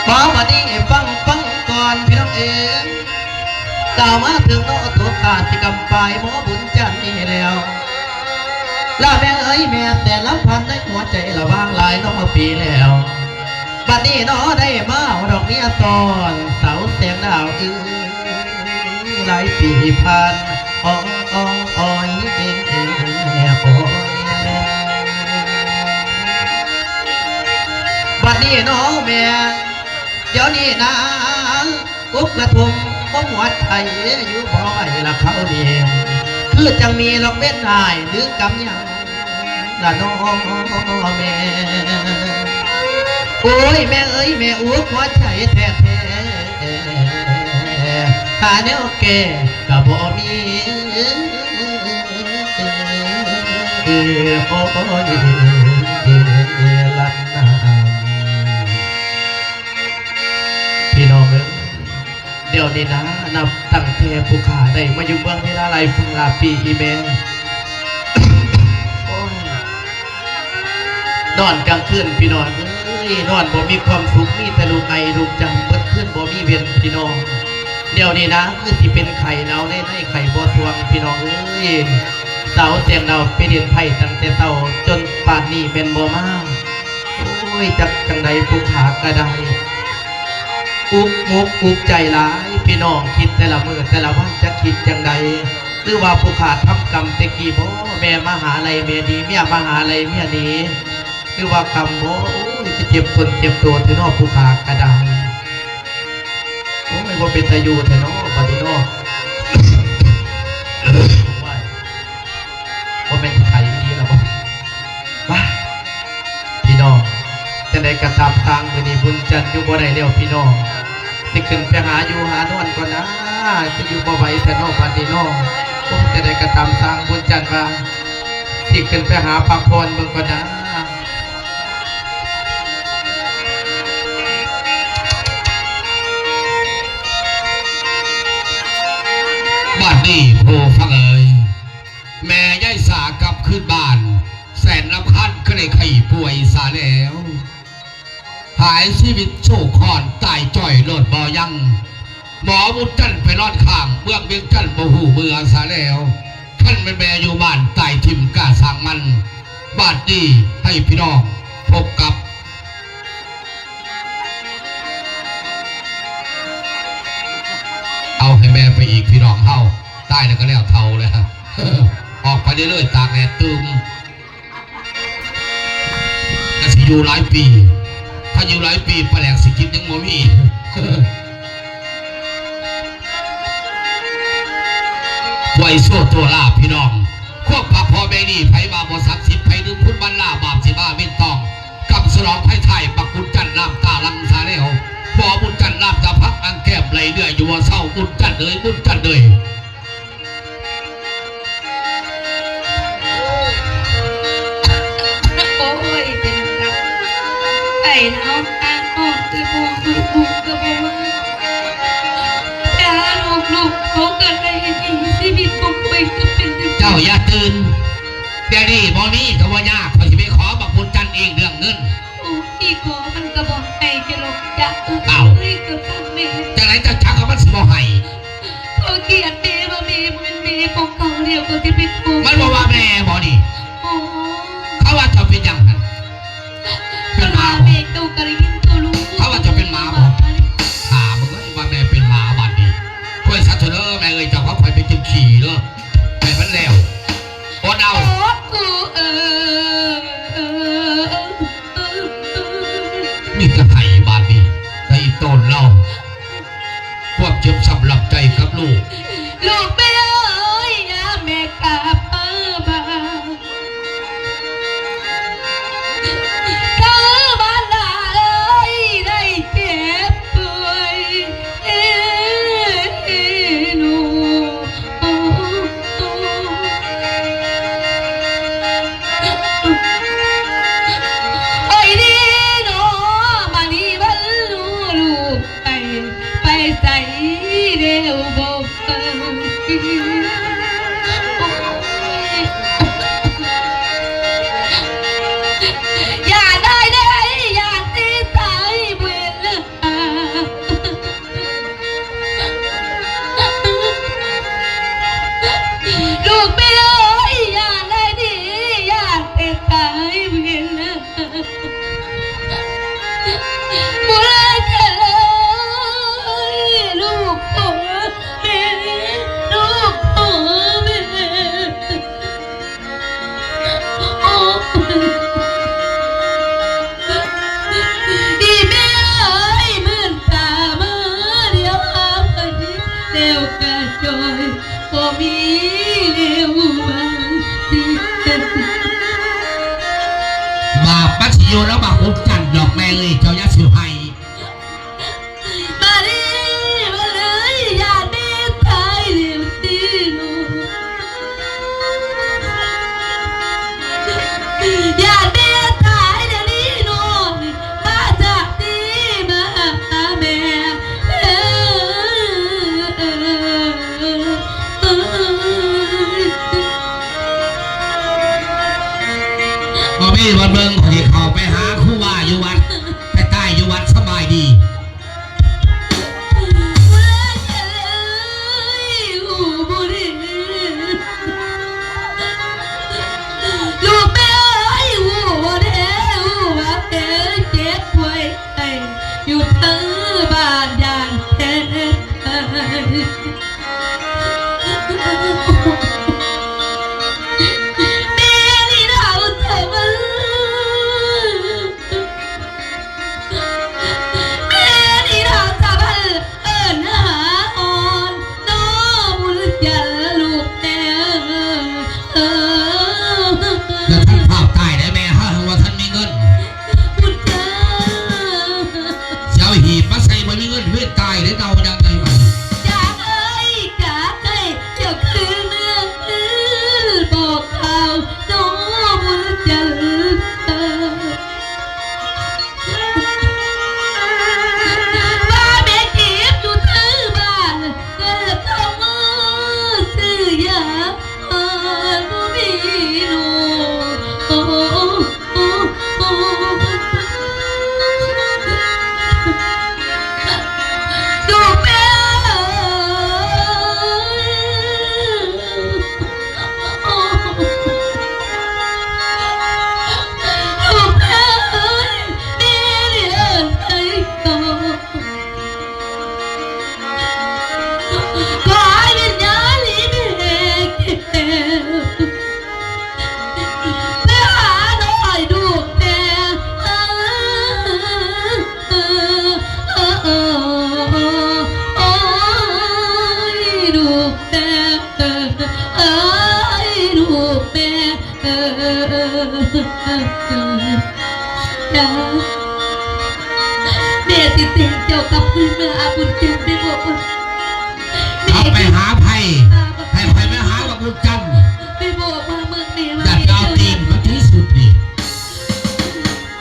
ມາບາດນີ້ຟັງ ຟັງກ່ອນພີ່ນ້ອງເອີຍ ກ່າວມາເຖິງເນາະ ໂຕຂ້າຊິກຳປາຍໝໍບຸນຈັນນີ້ແລ້ວ ລະແມ່ເອີຍ ແມ່ແສນລຳພັນໃນຫົວໃຈລະຫວ່າງຫຼາຍເນາະປີແລ້ວ ບາດນີ້ເນາະໄດ້ມາເອົາດອກເມຍຕ້ອນ ສາວແສງດາວເອີຍ ຫຼາຍປີຜ່ານ ອອຍ ອອຍ ອອຍ ບາດນີ້ເນາະແມ່ ດຽວນີ້ນາ ອຸກລະທົມຄົມຫົວໃຈຢູ່ບໍ່ໄຫວລະເຂົານີ້ ຄືຈັ່ງມີລອກເວັນອ້າຍຫຼືກຳຍັງລະນໍແມ່. ໂອ້ຍ ແມ່ເອີຍ ແມ່ອຸກຫົວໃຈແທ້ໆ ຫາແນວແກ້ກະບໍ່ມີ ໂອ້ຍ ລະນາ ພີ່ນ້ອງເອີຍ ດຽວນີ້ນາ ນັບຕັ້ງແຕ່ຜູ້ຂ້າໄດ້ມາຢູ່ເມືອງເວລາໄລຟ້າຫຼາຍປີອີ່ແມ່ ໂອ້ຍ ນອນກາງຄືນພີ່ນ້ອງເອີຍ ນອນບໍ່ມີຄວາມສຸກ ມີແຕ່ລູກໄອລູກຈັງ ເບິດຄືນບໍ່ມີເວັນພີ່ນ້ອງ. ດຽວນີ້ນາ ຄືຊິເປັນໄຂ້ໜາວໃນໃນ ໄຂ້ບໍ່ສວງພີ່ນ້ອງເອີຍ ສາວແສງດາວໄປຫຼິ້ນໄພ້ຕັ້ງແຕ່ເຊົ້າຈົນປານນີ້ແມ່ນບໍ່ມາ. ໂອ້ຍ ຈັກຈັ່ງໃດຜູ້ຂ້າກະໄດ້ ອຸກໝົກອຸກໃຈຫຼາຍ ພີ່ນ້ອງຄິດແຕ່ລະມື້ແຕ່ລະວັນ ຈັກຄິດຈັ່ງໃດ ຫຼືວ່າຜູ້ຂ້າທຳກຳແຕ່ກີ້ບໍ ແມ່ມາຫາໄລ່ແມ່ໜີ ເມຍມາຫາໄລ່ເມຍໜີ ຫຼືວ່າກຳບໍ ໂອ້ຍ ຄືເຈັບຕົນເຈັບໂຕແທ້ເນາະ ຜູ້ຂ້າກະໄດ້. ໂອ້ຍ ບໍ່ເປັນຕາຢູ່ແທ້ເນາະ ບາດນີ້ເນາະ ໂອ້ຍ ບໍ່ແມ່ນໄຂ້ອີ່ຫຼີລະບໍ ວ້າ ພີ່ນ້ອງ ຈັ່ງໃດກໍຕາມທາງ ມື້ນີ້ບຸນຈັນຢູ່ບໍ່ໄດ້ແລ້ວພີ່ນ້ອງ ຊິຂຶ້ນໄປຫາຢູ່ຫານອນກ່ອນນາ ຊິຢູ່ບໍ່ໄຫວແທ້ເນາະ ບາດນີ້ເນາະ ໂອ້ ຈັ່ງໃດກໍຕາມທາງ ບຸນຈັນວ່າ ຊິຂຶ້ນໄປຫາພັກຜ່ອນເບິ່ງກ່ອນນາ. ບາດນີ້ຜູ້ຟັງເອີຍ ແມ່ຍາຍສາກັບຄືນບ້ານ ແສນລຳຄານກໍໄດ້ໄຂ້ປ່ວຍຊະແລ້ວ ຫາຍຊີວິດໂສກຄອນ ຕາຍຈ້ອຍໂລດບໍ່ຍັງ ໝໍບຸນຈັນໄປນອນຄ້າງເມືອງວຽງຈັນ ບໍ່ຮູ້ເມືອຊະແລ້ວ ຄັນແມ່ນແມ່ຢູ່ບ້ານຕາຍຖິ້ມກະຊ່າງມັນ. ບາດນີ້ໃຫ້ພີ່ນ້ອງພົບກັບ ເອົາໃຫ້ແມ່ໄປອີກພີ່ນ້ອງເຮົາ ຕາຍແລ້ວກໍແລ້ວເຖົ້າແລ້ວ ອອກໄປເລື້ອຍໆ ຕາກແດດຕື່ມ ກະຊິຢູ່ຫຼາຍປີ ຖ້າຢູ່ຫຼາຍປີ ປາແດກຊິກິນຍັງບໍ່ມີ ໄວ້ຊົ່ວຕົວລາພີ່ນ້ອງ ຄວາມພັກພໍ່ແມ່ນີ້ ໃຜວ່າບໍ່ສັກສິດ ໃຜລືມຄຸນວັນລາ ບາບຊິມາເວັນຕອງ ກັບສະຫຼອງໄຟທ້າຍ ບັກບຸນຈັນນ້ຳຕາຫຼັ່ງຊະແລ້ວ ໝໍບຸນຈັນນ້ຳຕາພັງອັງແກ້ມໄຫຼເລື້ອຍຢູ່ບໍ່ເຊົາ ບຸນຈັນເອີຍ ບຸນຈັນເອີຍ. ໂອ້ຍ ເປັນຫຍັງ ໄປເນາະ ອາກອນຄືບໍ່ ລູກໆ ຄືບໍ່ມາ ແຕ່ຫາລູກໆ ເຂົາກໍໄດ້ດີ ຊີວິດຂອງຂ້ອຍກໍເປັນຈັ່ງຊີ້ ເຈົ້າຢ່າຕື່ນ ດຽວນີ້ບໍ່ມີກໍບໍ່ຍາກ ຂ້ອຍຊິໄປຂໍບັກບຸນຈັນເອງເລື່ອງເງິນ. ໂອ້ຍ ຂໍມັນກໍບໍ່ໃຫ້ແກດອກ ຈະເອີຍ ເອີາ ເອີຍ ກໍຊ່າງແມ່ ຈັ່ງໃດເຈົ້າຈັກວ່າມັນຊິບໍ່ໃຫ້? ເຂົາກຽດແມ່ວ່າແມ່ບໍ່ແມ່ນແມ່ຂອງເຂົາແລ້ວ ເຂົາຊິເປັນໂກງ ມັນບໍ່ວ່າແມ່ບໍ່ນີ້? ໂອ້ ເຂົາວ່າເຈົ້າເປັນຫຍັງຫັ້ນ? ເປັນໝາບໍ່? ແມ່ເຈົ້າກໍໄດ້ຍິນຕົວະລູກ ເຂົາວ່າເຈົ້າເປັນໝາບໍ່? ຫາມຶງເອີຍ ວ່າແມ່ເປັນໝາບາດນີ້ ຂ້ອຍສາທຸເດີ ແມ່ເອີຍ ເຈົ້າເອົາຂ້ອຍໄປກິນຂີ້ເດີ ໃຫ້ມັນແລ້ວ ອົດເອົາ ໂອ້ ເອີ ເອີ ເອີ ເອີ ມີແຕ່ໄຫ້ບາດນີ້ ໄດ້ອີໂຕນເຮົາ ລູກແມ່ເອີຍ ຍາມແມ່ກັບມາບ້ານ ເຈົ້າບ້ານນາເອີຍ ໄດ້ເຈັບປ່ວຍເນາະ. ໂອ້ຍເນາະ ມານີ້ບັນລູກໄປ ໄປໃສແລ້ວບໍ່ຟັງ ໂອ້ຍ ຢ້ານໄດ້ ຢ້ານແຕ່ຕາຍບໍ່ເຫັນ ລູກແມ່ເອີຍ ຢ່າໄດ້ດີ ຢ້ານແຕ່ຕາຍເວລາ ບໍ່ໄດ້ເດີ ລູກຂອງແມ່ ລູກຂອງແມ່. ອີແມ່ເອີຍ ມື່ນຕາມາດຽວຫາໃຜ ແລ້ວກະຈ່ອຍ ບໍ່ມີແລ້ວຫວັງ. ບາບມັນຊິຢູ່ນຳບັກບຸນຈັນດອກແມ່ເອີຍ ເຈົ້າຢ່າຊິໄຫ້. ມາເລີຍ ມາເລີຍ ຢ່າແມ່ຕາຍແລ້ວຕິເນາະ ຢ່າແມ່ຕາຍແລ້ວນີ້ເນາະ ມາຈາກນີ້ມາຫາແມ່ເອີຍ. ບໍ່ມີວັນເບິ່ງ ຂ້ອຍຊິເຂົ້າໄປຫາຄູບາຢູ່ວັດ ໄປຕາຍຢູ່ວັດ ສະບາຍດີ. ລູກແມ່ເອີຍ ຮູ້ບໍ່ແດ່ ຮູ້ວ່າແມ່ເຈັບປ່ວຍ ໄຂ້ຢູ່ເທິງບ້ານ ຢ້ານແທ້ ແມ່ນີ້ເຖົ້າເທີ້ຍ ແມ່ນີ້ເຖົ້າເທີ້ຍ ເອີ້ນຫາອ່ອນ ນ້ອງບຸນຈັນລູກແມ່ເອີຍ. ຢ່າທັນຟ້າວຕາຍເດີແມ່ ເຮົາຍັງບໍ່ທັນມີເງິນ ບຸນຈັນ ຊິເອົາຫີບມາໃສ່ບໍ່ມີເງິນ ເວນຕາຍເດີ ເນົ່າຢ່າງໃດບັດນີ້. ຈາກເອີຍ ຈາກເອີຍ ເຈົ້າຄືເມືອງຄືບອກກ່າວ ນ້ອງບຸນຈັນເອີຍ. ວ່າແມ່ເຈັບຢູ່ເທິງບ້ານ ເກີດເຂົ້າມາຊື້ຢາ ບໍ່ມີລູກ ລູກແມ່ເອີຍ ລູກແມ່ເອີຍ ແມ່ນີ້ເອີ້ນໃສ່ໂຕ ຂໍໃຫ້ວິນຍານອີແມ່ແກ້ວ ໄປຫານ້ອຍລູກແມ່ ໂອ້ຍ ລູກແມ່ເອີຍ ລູກແມ່ເອີຍ ແມ່ຊິແຕ່ງເຈົ້າກັບຄືນເມືອອາບຸນຈັນ ແມ່ບອກວ່າ ກັບໄປຫາໃຜ ໃຫ້ໃຜໄປຫາບັກບຸນຈັນ ແມ່ບອກວ່າເມືອງນີ້ວ່າ ຢ່າໄປເອົາຕີນມັນທີ່ສຸດນີ້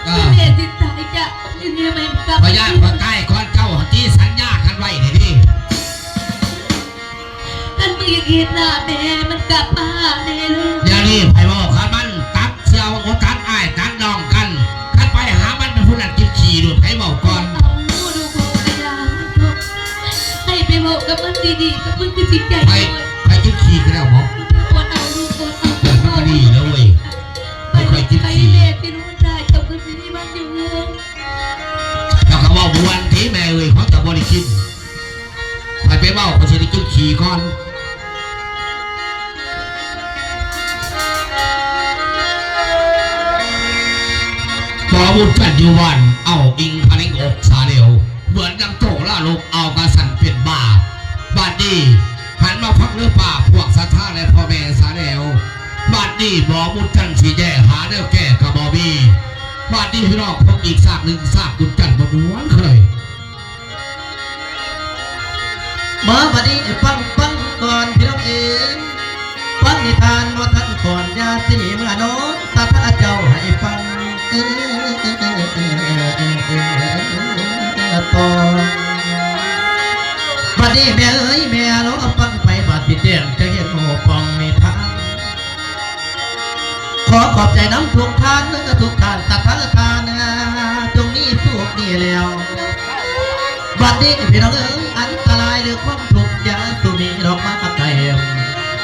ເອີ ແມ່ຊິຕາຍຈາກນີ້ ແມ່ກັບ ຂ້ອຍຢ້ານຂ້ອຍຕາຍກ່ອນເຈົ້າ ທີ່ສັນຍາກັນໄວ້ນີ້ເດ້. ຄັນມຶງຢາກເຫັນໜ້າແມ່ ມັນກັບມາຫາແມ່ເລີຍ. ດຽວນີ້ໃຜເວົ້າກັບມັນ ຕັດສ່ຽວບໍ່ຕັດອ້າຍຕັດນ້ອງກັນ ຄັນໄປຫາມັນເປັນຜູ້ນັ້ນກິນຂີ້ໂລດ ໃຜເວົ້າກ່ອນ. ເອົາ ດູຂອງກະຢ່າມັນເຖາະ ໃຫ້ໄປເວົ້າກັບມັນດີໆ ກັບມັນຄືຊິໃຈ ໃຜ ໃຜກິນຂີ້ຄືແລ້ວບໍ? ອດເອົາ ລູກ ອດເອົາ ເອີ ມັນກະດີແລ້ວເວີຍ ໃຜ ໃຜກິນຂີ້ ແມ່ຊິຮູ້ໄດ້ ເຈົ້າຄືຊິມີມັນຢູ່ເຮືອນ. ເຈົ້າກະເວົ້າມ່ວນຕິແມ່ເອີຍ ເຂົາເຈົ້າບໍ່ໄດ້ກິນ. ໃຜໄປເວົ້າ ຂ້ອຍຊິໄດ້ກິນຂີ້ກ່ອນ. ບໍ່ບຸນຈັນຢູ່ບ້ານ ເອົາອີ່ງຄະເລັງອົກສາແລ້ວ ເໝືອນດັ່ງໂຕລາລົກ ເອົາກະສັນເປັນບ້າ. ເ ບາດນີ້ຫັນມາຟັງເດີປ້າພວກສັດທາ ແລະ ພໍ່ແມ່ຊະແລ້ວ. ບາດນີ້ໝໍບຸນຈັນຊິແຍ່ຫາແນວແກ້ກໍບໍ່ມີ. ບາດນີ້ພີ່ນ້ອງພົບອີກສາກໜຶ່ງ ສາກບຸນຈັນມ່ວນໆ ເຄີຍ. ມາບາດນີ້ຟັງ ຟັງກ່ອນພີ່ນ້ອງເອີຍ ຟັງນິທານບໍ່ທັນກ່ອນ ຢ່າຊິໜີເມືອນອນ ສາທາເຈົ້າໃຫ້ຟັງຕໍ່. ບາດນີ້ແມ່ເອີຍ ແມ່ລໍຟັງໄປ ບາດຊິແຈ້ງຈະເຫັນໂອປ່ອງນິທານ. ຂໍຂອບໃຈນຳທຸກທ່ານ ທຸກທ່ານສັດທາທ່ານ ຈົ່ງມີສຸກດີແລ້ວ. ບັດນີ້ພີ່ນ້ອງເອີຍ ອັນຕະລາຍ ຫຼື ຄວາມທຸກຢ່າສູ່ມີດອກມາໃກ້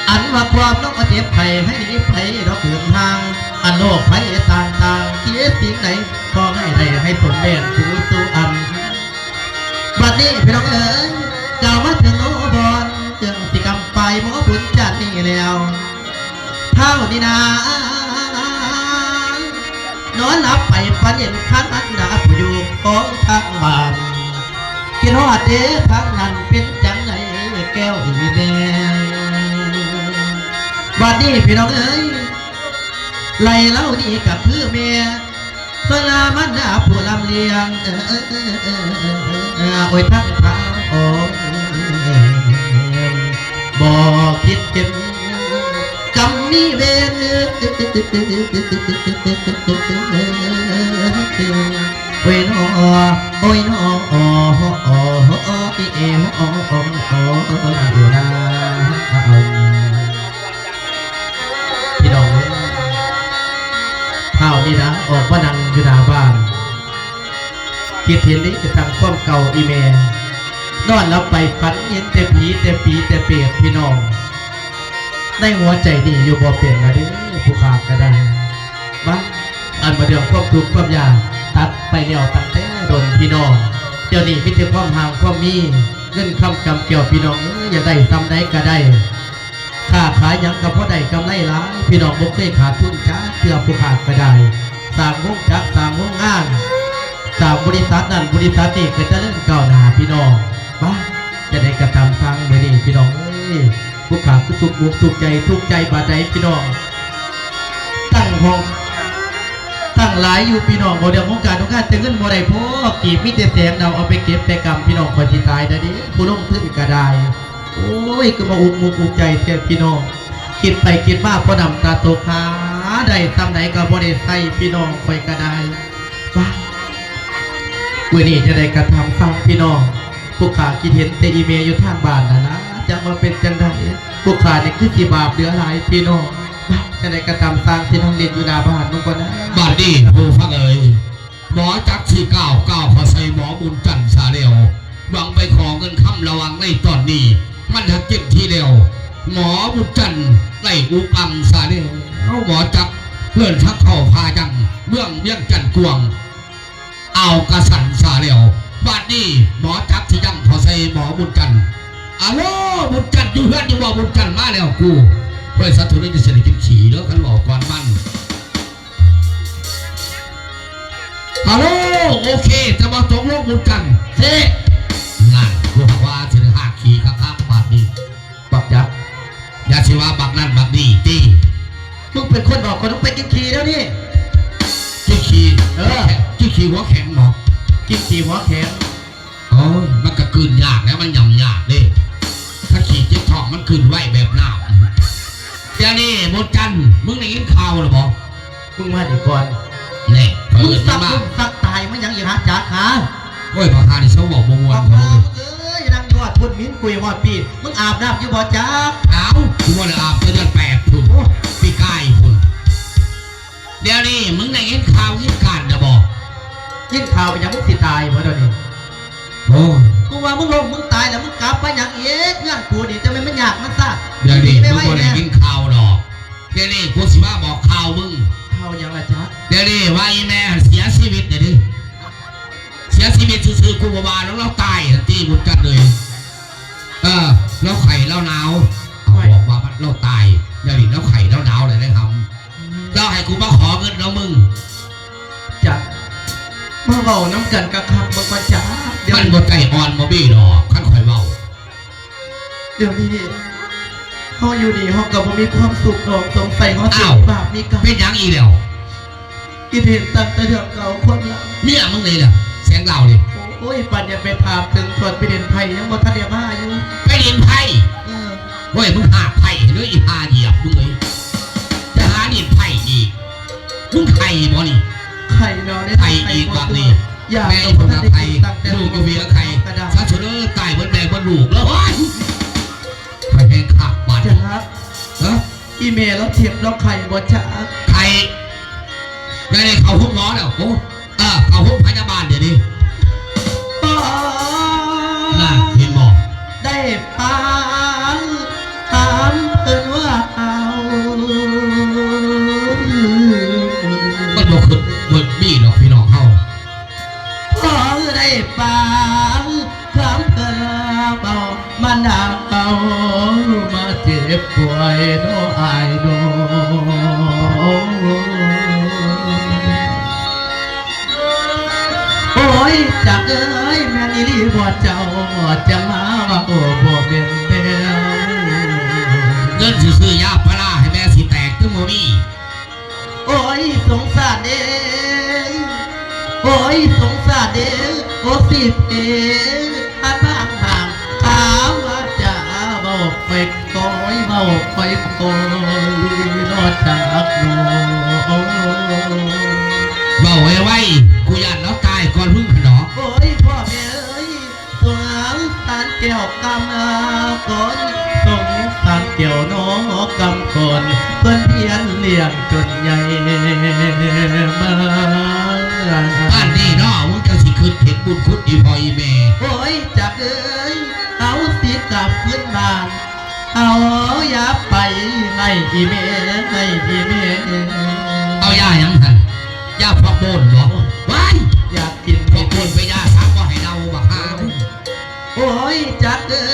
ອັນວ່າຄວາມນ້ອງເຈັບໄຂ້ ໃຫ້ໜີໄປດອກເດີນທາງ ອັນໂລກໄພຕ່າງໆ ທີ່ສິ່ງໃດຂໍໃຫ້ໄດ້ ໃຫ້ສົມແດງຜູ້ສູ່ອັນ. ບັດນີ້ພີ່ນ້ອງເອີຍ ກ່າວມາເຖິງໂອບອນ ເລື່ອງຊິກຳປາຍໝໍບຸນຈັນນີ້ແລ້ວ. ທ້າວນີ້ນາ ນອນຫຼັບໄປຝັນເຫັນຄັນອັນດາຜູ້ຢູ່ຂອງທາງບ້ານ ຄິດຮອດເດ້ທາງນັ້ນເປັນຈັ່ງໃດແກ້ວອີແມ່. ບັດນີ້ພີ່ນ້ອງເອີຍ ໄລ່ເລົ່ານີ້ກໍຄືແມ່ ເພິ່ນລະມັນດາຜູ້ລຳລ້ຽງ ໂອ້ຍ ທັງພາໂອຍ ບໍ່ຄິດເຫັນກຳມີເວນ ໂອ້ຍນໍ ໂອ້ຍນໍ ໂອ້ຍ ພີ່ນ້ອງເອີຍ ທ້າວນີ້ນະ ອອກມານັ່ງຢູ່ໜ້າບ້ານ ຄິດເຫັນເດ້ກະທັ່ງຄວາມເກົ່າອີ່ແມ່ ນອນຫຼັບໄປຝັນເຫັນແຕ່ຜີແຕ່ຜີແຕ່ເປດພີ່ນ້ອງ ໃນຫົວໃຈນີ້ຢູ່ບໍ່ເປັນລະເດ້ ຜູ້ຂ້າກະໄດ້ ມາ ອັນວ່າເລື່ອງຄວາມທຸກຄວາມຍາກ ຕັດໄປແລ້ວຕັ້ງແຕ່ດົນພີ່ນ້ອງ ດຽວນີ້ມີແຕ່ຄວາມຮັ່ງຄວາມມີ ເງິນຄຳກຳແກ້ວພີ່ນ້ອງເອີຍ ຢາກໄດ້ສ່ຳໃດກະໄດ້ ຄ້າຂາຍຫຍັງກໍພໍໄດ້ກຳໄລຫຼາຍ ພີ່ນ້ອງບໍ່ເຄີຍຂາດທຶນຈັກເທື່ອ ຜູ້ຂ້າກໍໄດ້ ສ້າງໂຮງຈັກ ສ້າງໂຮງງານ ສ້າງບໍລິສັດນັ້ນບໍລິສັດນີ້ ກໍຈະເລີນກ້າວໜ້າພີ່ນ້ອງ. ມາ ຈະໄດ້ກະຕາມສັ່ງມື້ນີ້ພີ່ນ້ອງເອີຍ ຜູ້ຂ້າຄືທຸກອົກທຸກໃຈ ທຸກໃຈບາດໃດພີ່ນ້ອງ ຕັ້ງຫ້ອງ ຕັ້ງຫຼາຍຢູ່ພີ່ນ້ອງ ບໍ່ໄດ້ໂຄງການໂຄງການ ແຕ່ເງິນບໍ່ໄດ້ພໍກີບ ມີແຕ່ແສງດາວ ເອົາໄປເກັບແຕ່ກຳ ພີ່ນ້ອງ ຂ້ອຍຊິຕາຍແລ້ວເດ້ ຜູ້ລົງທຶນກໍໄດ້. ໂອ້ຍ ຄືມາອຸກມຸກອຸກໃຈແທ້ພີ່ນ້ອງ ຄິດໄປຄິດມາພໍນ້ຳຕາຕົກ ຫາໄດ້ສ່ຳໃດກໍບໍ່ໄດ້ໃຊ້ ພີ່ນ້ອງຂ້ອຍກໍໄດ້. ວ້າ ມື້ນີ້ຈະໄດ້ກະທຳຟັງພີ່ນ້ອງ ພວກຂ້າຄິດເຫັນແຕ່ອີ່ແມ່ຢູ່ທາງບ້ານນັ້ນນະ ຈັກວ່າເປັນຈັ່ງໃດ ພວກຂ້ານີ້ຄືຊິບາບເຫຼືອຫຼາຍພີ່ນ້ອງ. ຈັ່ງໃດກໍຕາມ ຊ່າງຊິນັ່ງຫຼິ້ນຢູ່ໜ້າບ້ານເບິ່ງກ່ອນນະ. ບາດນີ້ຜູ້ຟັງເອີຍ ໝໍຈັກຊິກ້າວ ກ້າວເຂົ້າໃສ່ໝໍບຸນຈັນຊະແລ້ວ ຫວັງໄປຂໍເງິນຄຳລະຫວ່າງໃນຕອນນີ້ ມັນຫາກເຕັມທີ່ແລ້ວ ໝໍບຸນຈັນໄດ້ອຸປັງຊະແລ້ວ ໝໍຈັກເລີນທັກເຂົ້າພາຍັງເມືອງວຽງຈັນກວາງ ອ່າວກະສັນຊະແລ້ວ ບາດນີ້ໝໍຈັກຊິຍັງເຂົ້າໃສ່ໝໍບຸນຈັນ ອາໂລ ບຸນຈັນ ຢູ່ເຮືອນຢູ່ບໍ່? ບຸນຈັນ ມາແລ້ວ ກູ ເຮີ້ຍ ສັດທຸນີ້ຊິໄດ້ກິນຂີ້ເດີ ຄັນເວົ້າກ່ອນມັນ. ຮາໂລ ໂອເຄ ຈະມາຕົກລົງບຸນຈັນ ເຊ ນັ້ນ ກູຫາວ່າຊິໄດ້ຫາກຂີ້ຄັກໆ ບາດນີ້ ບັກຈັກ ຢ່າຊິວ່າບັກນັ້ນບັກນີ້ຕິ ມຶງເປັນຄົນບອກຂ້ອຍຕ້ອງໄປກິນຂີ້ດຽວນີ້ ກິນຂີ້ ເອີ ກິນຂີ້ຫົວແຂງບໍ? ກິນຂີ້ຫົວແຂງ ໂອ້ຍ ມັນກະກືນຍາກແລ້ວ ມັນຫຍ້ຳຍາກເດ້ ຄັນຂີ້ເຈັບທ້ອງມັນກືນໄວແບບນ້ຳ. ດຽວນີ້ບຸນຈັນ ມຶງໄດ້ຍິນຂ່າວແລ້ວບໍ? ມຶງມານີ້ກ່ອນ ແນ່ ມຶງສັກລູກສັກຕາຍມາຫຍັງອີກຫາຈັກຫາ? ໂອ້ຍ ບັກຫ່ານີ້ ເຊົາເວົ້າບໍ່ມ່ວນ ບັກຫ່າ ເອີຍ ນັ່ງຢູ່ຮອດພຸ້ນ ໝິ່ນກຸຍຮອດພີ້ ມຶງອາບນ້ຳຢູ່ບໍ່ຈັກ? ອ້າວ ກູບໍ່ໄດ້ອາບແຕ່ເດືອນແປດພຸ້ນ ໂອ້ ປີກາຍພຸ້ນ. ດຽວນີ້ມຶງໄດ້ຍິນຂ່າວຍິນການແລ້ວບໍ? ຍິນຂ່າວຫຍັງ ມຶງຊິຕາຍບໍ່ດຽວນີ້? ໂອ້ ກູວ່າມຶງລົ້ມມຶງຕາຍແລ້ວ ມຶງກັບມາຫຍັງອີກ? ເຮືອນກູນີ້ຈະແມ່ນມັນຍາກມັນຊາກ ດຽວນີ້ມຶງບໍ່ໄດ້ຍິນຂ່າວດອກ. ດຽວນີ້ກູຊິມາບອກຂ່າວມຶງ. ຂ່າວຫຍັງລະຈັກ? ດຽວນີ້ວ່າອີ່ແມ່ຫັ້ນເສຍຊີວິດແລ້ວເດ້. ເສຍຊີວິດຊື່ໆ ກູບໍ່ວ່າດອກ ລາວຕາຍຫັ້ນຕິ ບຸນຈັນເອີຍ. ເອີ ລາວໄຂ້ລາວໜາວ ເອົາ ບອກວ່າມັນ ລາວຕາຍ ດຽວນີ້ລາວໄຂ້ລາວໜາວແລ້ວເດ້ຫຳ. ລາວໃຫ້ກູມາຂໍເງິນນຳມຶງ. ຈັກ ມາເວົ້ານຳກັນຄັກໆ ບໍ່ປະຈັກ ມັນບໍ່ໃຈອ່ອນບໍ່ມີດອກ ຄັນຂ້ອຍເວົ້າ. ດຽວນີ້ເຮົາຢູ່ນີ້ເຮົາກໍບໍ່ມີຄວາມສຸກດອກ ສົງໄສເຮົາຊິ ອ້າວ ມີບາບມີກຳ. ເປັນຫຍັງອີກແລ້ວ? ຄິດເຫັນຕັ້ງແຕ່ເລື່ອງເກົ່າຄວາມຫຼັງ. ເມຍມຶງນີ້ແຫຼະ ແສງດາວນີ້. ໂອ້ຍ ປານຍັງໄປຖາມເຖິງຊວນໄປຫຼິ້ນໄພ້ ຍັງບໍ່ທັນໄດ້ມາຢູ່. ໄປຫຼິ້ນໄພ້? ເອີ. ໂອ້ຍ ມຶງຫາກໄພ້ເດີ ອີຫ່າຢຽບມຶງເອີຍ. ຈະຫາຫຼິ້ນໄພ້ອີກ. ມຶງໄຂ້ບໍ່ນີ້? ໄຂ້ເນາະ ໄຂ້ອີກບັດນີ້. ແມ່ອີ່ຄົນນະໄຂ້ ລູກຢູ່ເວຍໄຂ້ ສາທຸເດີ ຕາຍເບິດແມ່ເບິດລູກເດີ. ໂອ້ຍ ໄຂ້ແຮງຄັກບາດ. ຈັກ ຮະ? ອີ່ແມ່ລາວເຈັບລາວໄຂ້ບໍ່ຈັກ? ໄຂ້ ໄດ້ ໄດ້ເຂົ້າໂຮງໝໍແລ້ວ. ໂອ້ ເອີ ເຂົ້າໂຮງພະຍາບານດຽວນີ້. ນັ້ນ ເຫັນບໍ່? ໄດ້ປານຖາມເພິ່ນວ່າເອົາ ມັນບໍ່ຄືເບິດມີດອກພີ່ນ້ອງເຮົາ. ພໍໄດ້ປານຖາມເພິ່ນເອົາ ມານາເອົາມາເຈັບປ່ວຍເນາະອ້າຍເນາະ. ໂອ້ຍ ຈັກເອີຍ ແມ່ນອີ່ຫຼີບໍ່ເຈົ້າ ຈະມາວ່າໂອ້ ບໍ່ແມ່ນແລ້ວ. ເງິນຊິຊື້ຢາພາລາໃຫ້ແມ່ຊິແຕກ ຄືບໍ່ມີ. ໂອ້ຍ ສົງສານເດ້ ໂອ້ຍ ສົງສານເດ້ ໂອສິເພ ອາບາງບາງ ອາວາຈາເວົ້າຄ່ອຍ ໂອ້ຍ ເວົ້າຄ່ອຍໆ ເນາະຈັກເນາະ. ເວົ້າໄວໆ ກູຢ້ານລາວຕາຍກ່ອນມຶງພຸ້ນດອກ. ໂອ້ຍ ພໍ່ແມ່ເອີຍ ສົງສານແກ້ວກຳກ່ອນ ສົງສານແກ້ວເນາະກຳກ່ອນ ເພິ່ນພຽນລ້ຽງຈົນໃຫຍ່ມາ. ປານນີ້ເນາະ ມຶງຈັ່ງຊິຄິດເຫັນບຸນຄຸນອີ່ພໍ່ອີ່ແມ່. ໂອ້ຍ ຈັກເອີຍ ເຮົາຊິກັບຄືນບ້ານ ເອົາຢາໄປໃຫ້ອີ່ແມ່ ໃຫ້ອີ່ແມ່. ເອົາຢາຫຍັງຫັ້ນ? ຢາພອກໂບນບໍ? ວ້າຍ ຢາກກິນພອກໂບນໄປຢາສັກ ບໍ່ໃຫ້ເດົາບັກຫາ. ໂອ້ຍ ຈັກເອີ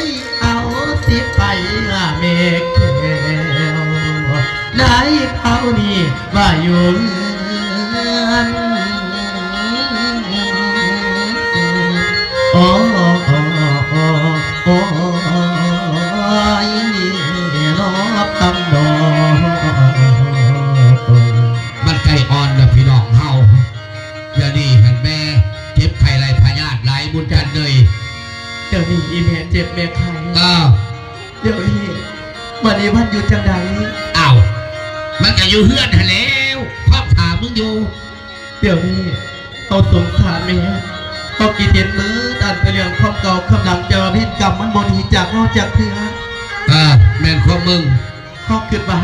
ຍ ເອົາຊິໄປຫາແມ່ແກ້ວ ໃນຄາວນີ້ວ່າຢູ່ເຮືອນ. ໂອ້ ໂອ້ ໂອ້ ໂອ້ ໂອ້ຍ ເນາະ ຄຳດອກ ມັນໃຈອ່ອນນະພີ່ນ້ອງເຮົາ. ດຽວນີ້ຫັ້ນແມ່ເຈັບໄຂ້ໄລພະຍາດຫຼາຍບຸນຈັນເອີຍ. ດຽວນີ້ອີ່ແມ່ເຈັບແມ່ໄຂ້. ເອີ. ດຽວນີ້ ບັດນີ້ມັນຢູ່ຈັ່ງໃດ? ອ້າວ ມັນກະຢູ່ເຮືອນຫັ້ນແລ້ວ ຄອບຖ້າມຶງຢູ່. ດຽວນີ້ເຮົາສົງສານແມ່ ເຮົາຄິດເຫັນເບິດອັນເປັນເລື່ອງຄວາມເກົ່າຄວາມຫຼັງ ແຕ່ວ່າເວນກຳມັນບໍ່ໜີຈາກເຮົາຈັກເທື່ອ. ເອີ ແມ່ນຄວາມມຶງ. ເຮົາຄິດວ່າ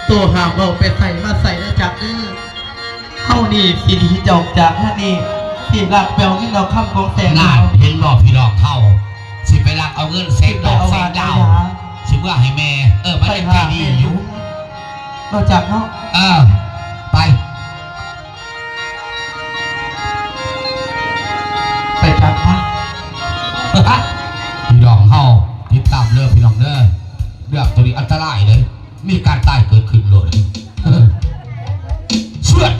ໂຕຫ້າມເວົ້າໄປໃສມາໃສເດີຈັກເດີ. ເຮົານີ້ຊິໜີຈອກຈາກເຮືອນນີ້ ຊິລັກໄປເອົາເງິນເອົາຄຳຂອງແສງດາວ. ນັ້ນ ເຫັນບໍ່ພີ່ນ້ອງເຮົາ ຊິໄປລັກເອົາເງິນແສງດອກແສງດາວ ຊິເມືອໃຫ້ແມ່. ເອີ ມັນຍັງໃຈດີຢູ່ ເນາະຈັກເນາະ. ເອີ ໄປ ໄປຈັກພະ ພີ່ນ້ອງເຮົາ ຕິດຕາມເດີພີ່ນ້ອງເດີ. ເລື່ອງໂຕນີ້ອັນຕະລາຍເລີຍ ມີການຕາຍເກີດຂຶ້ນໂລດ. ເຊືອດ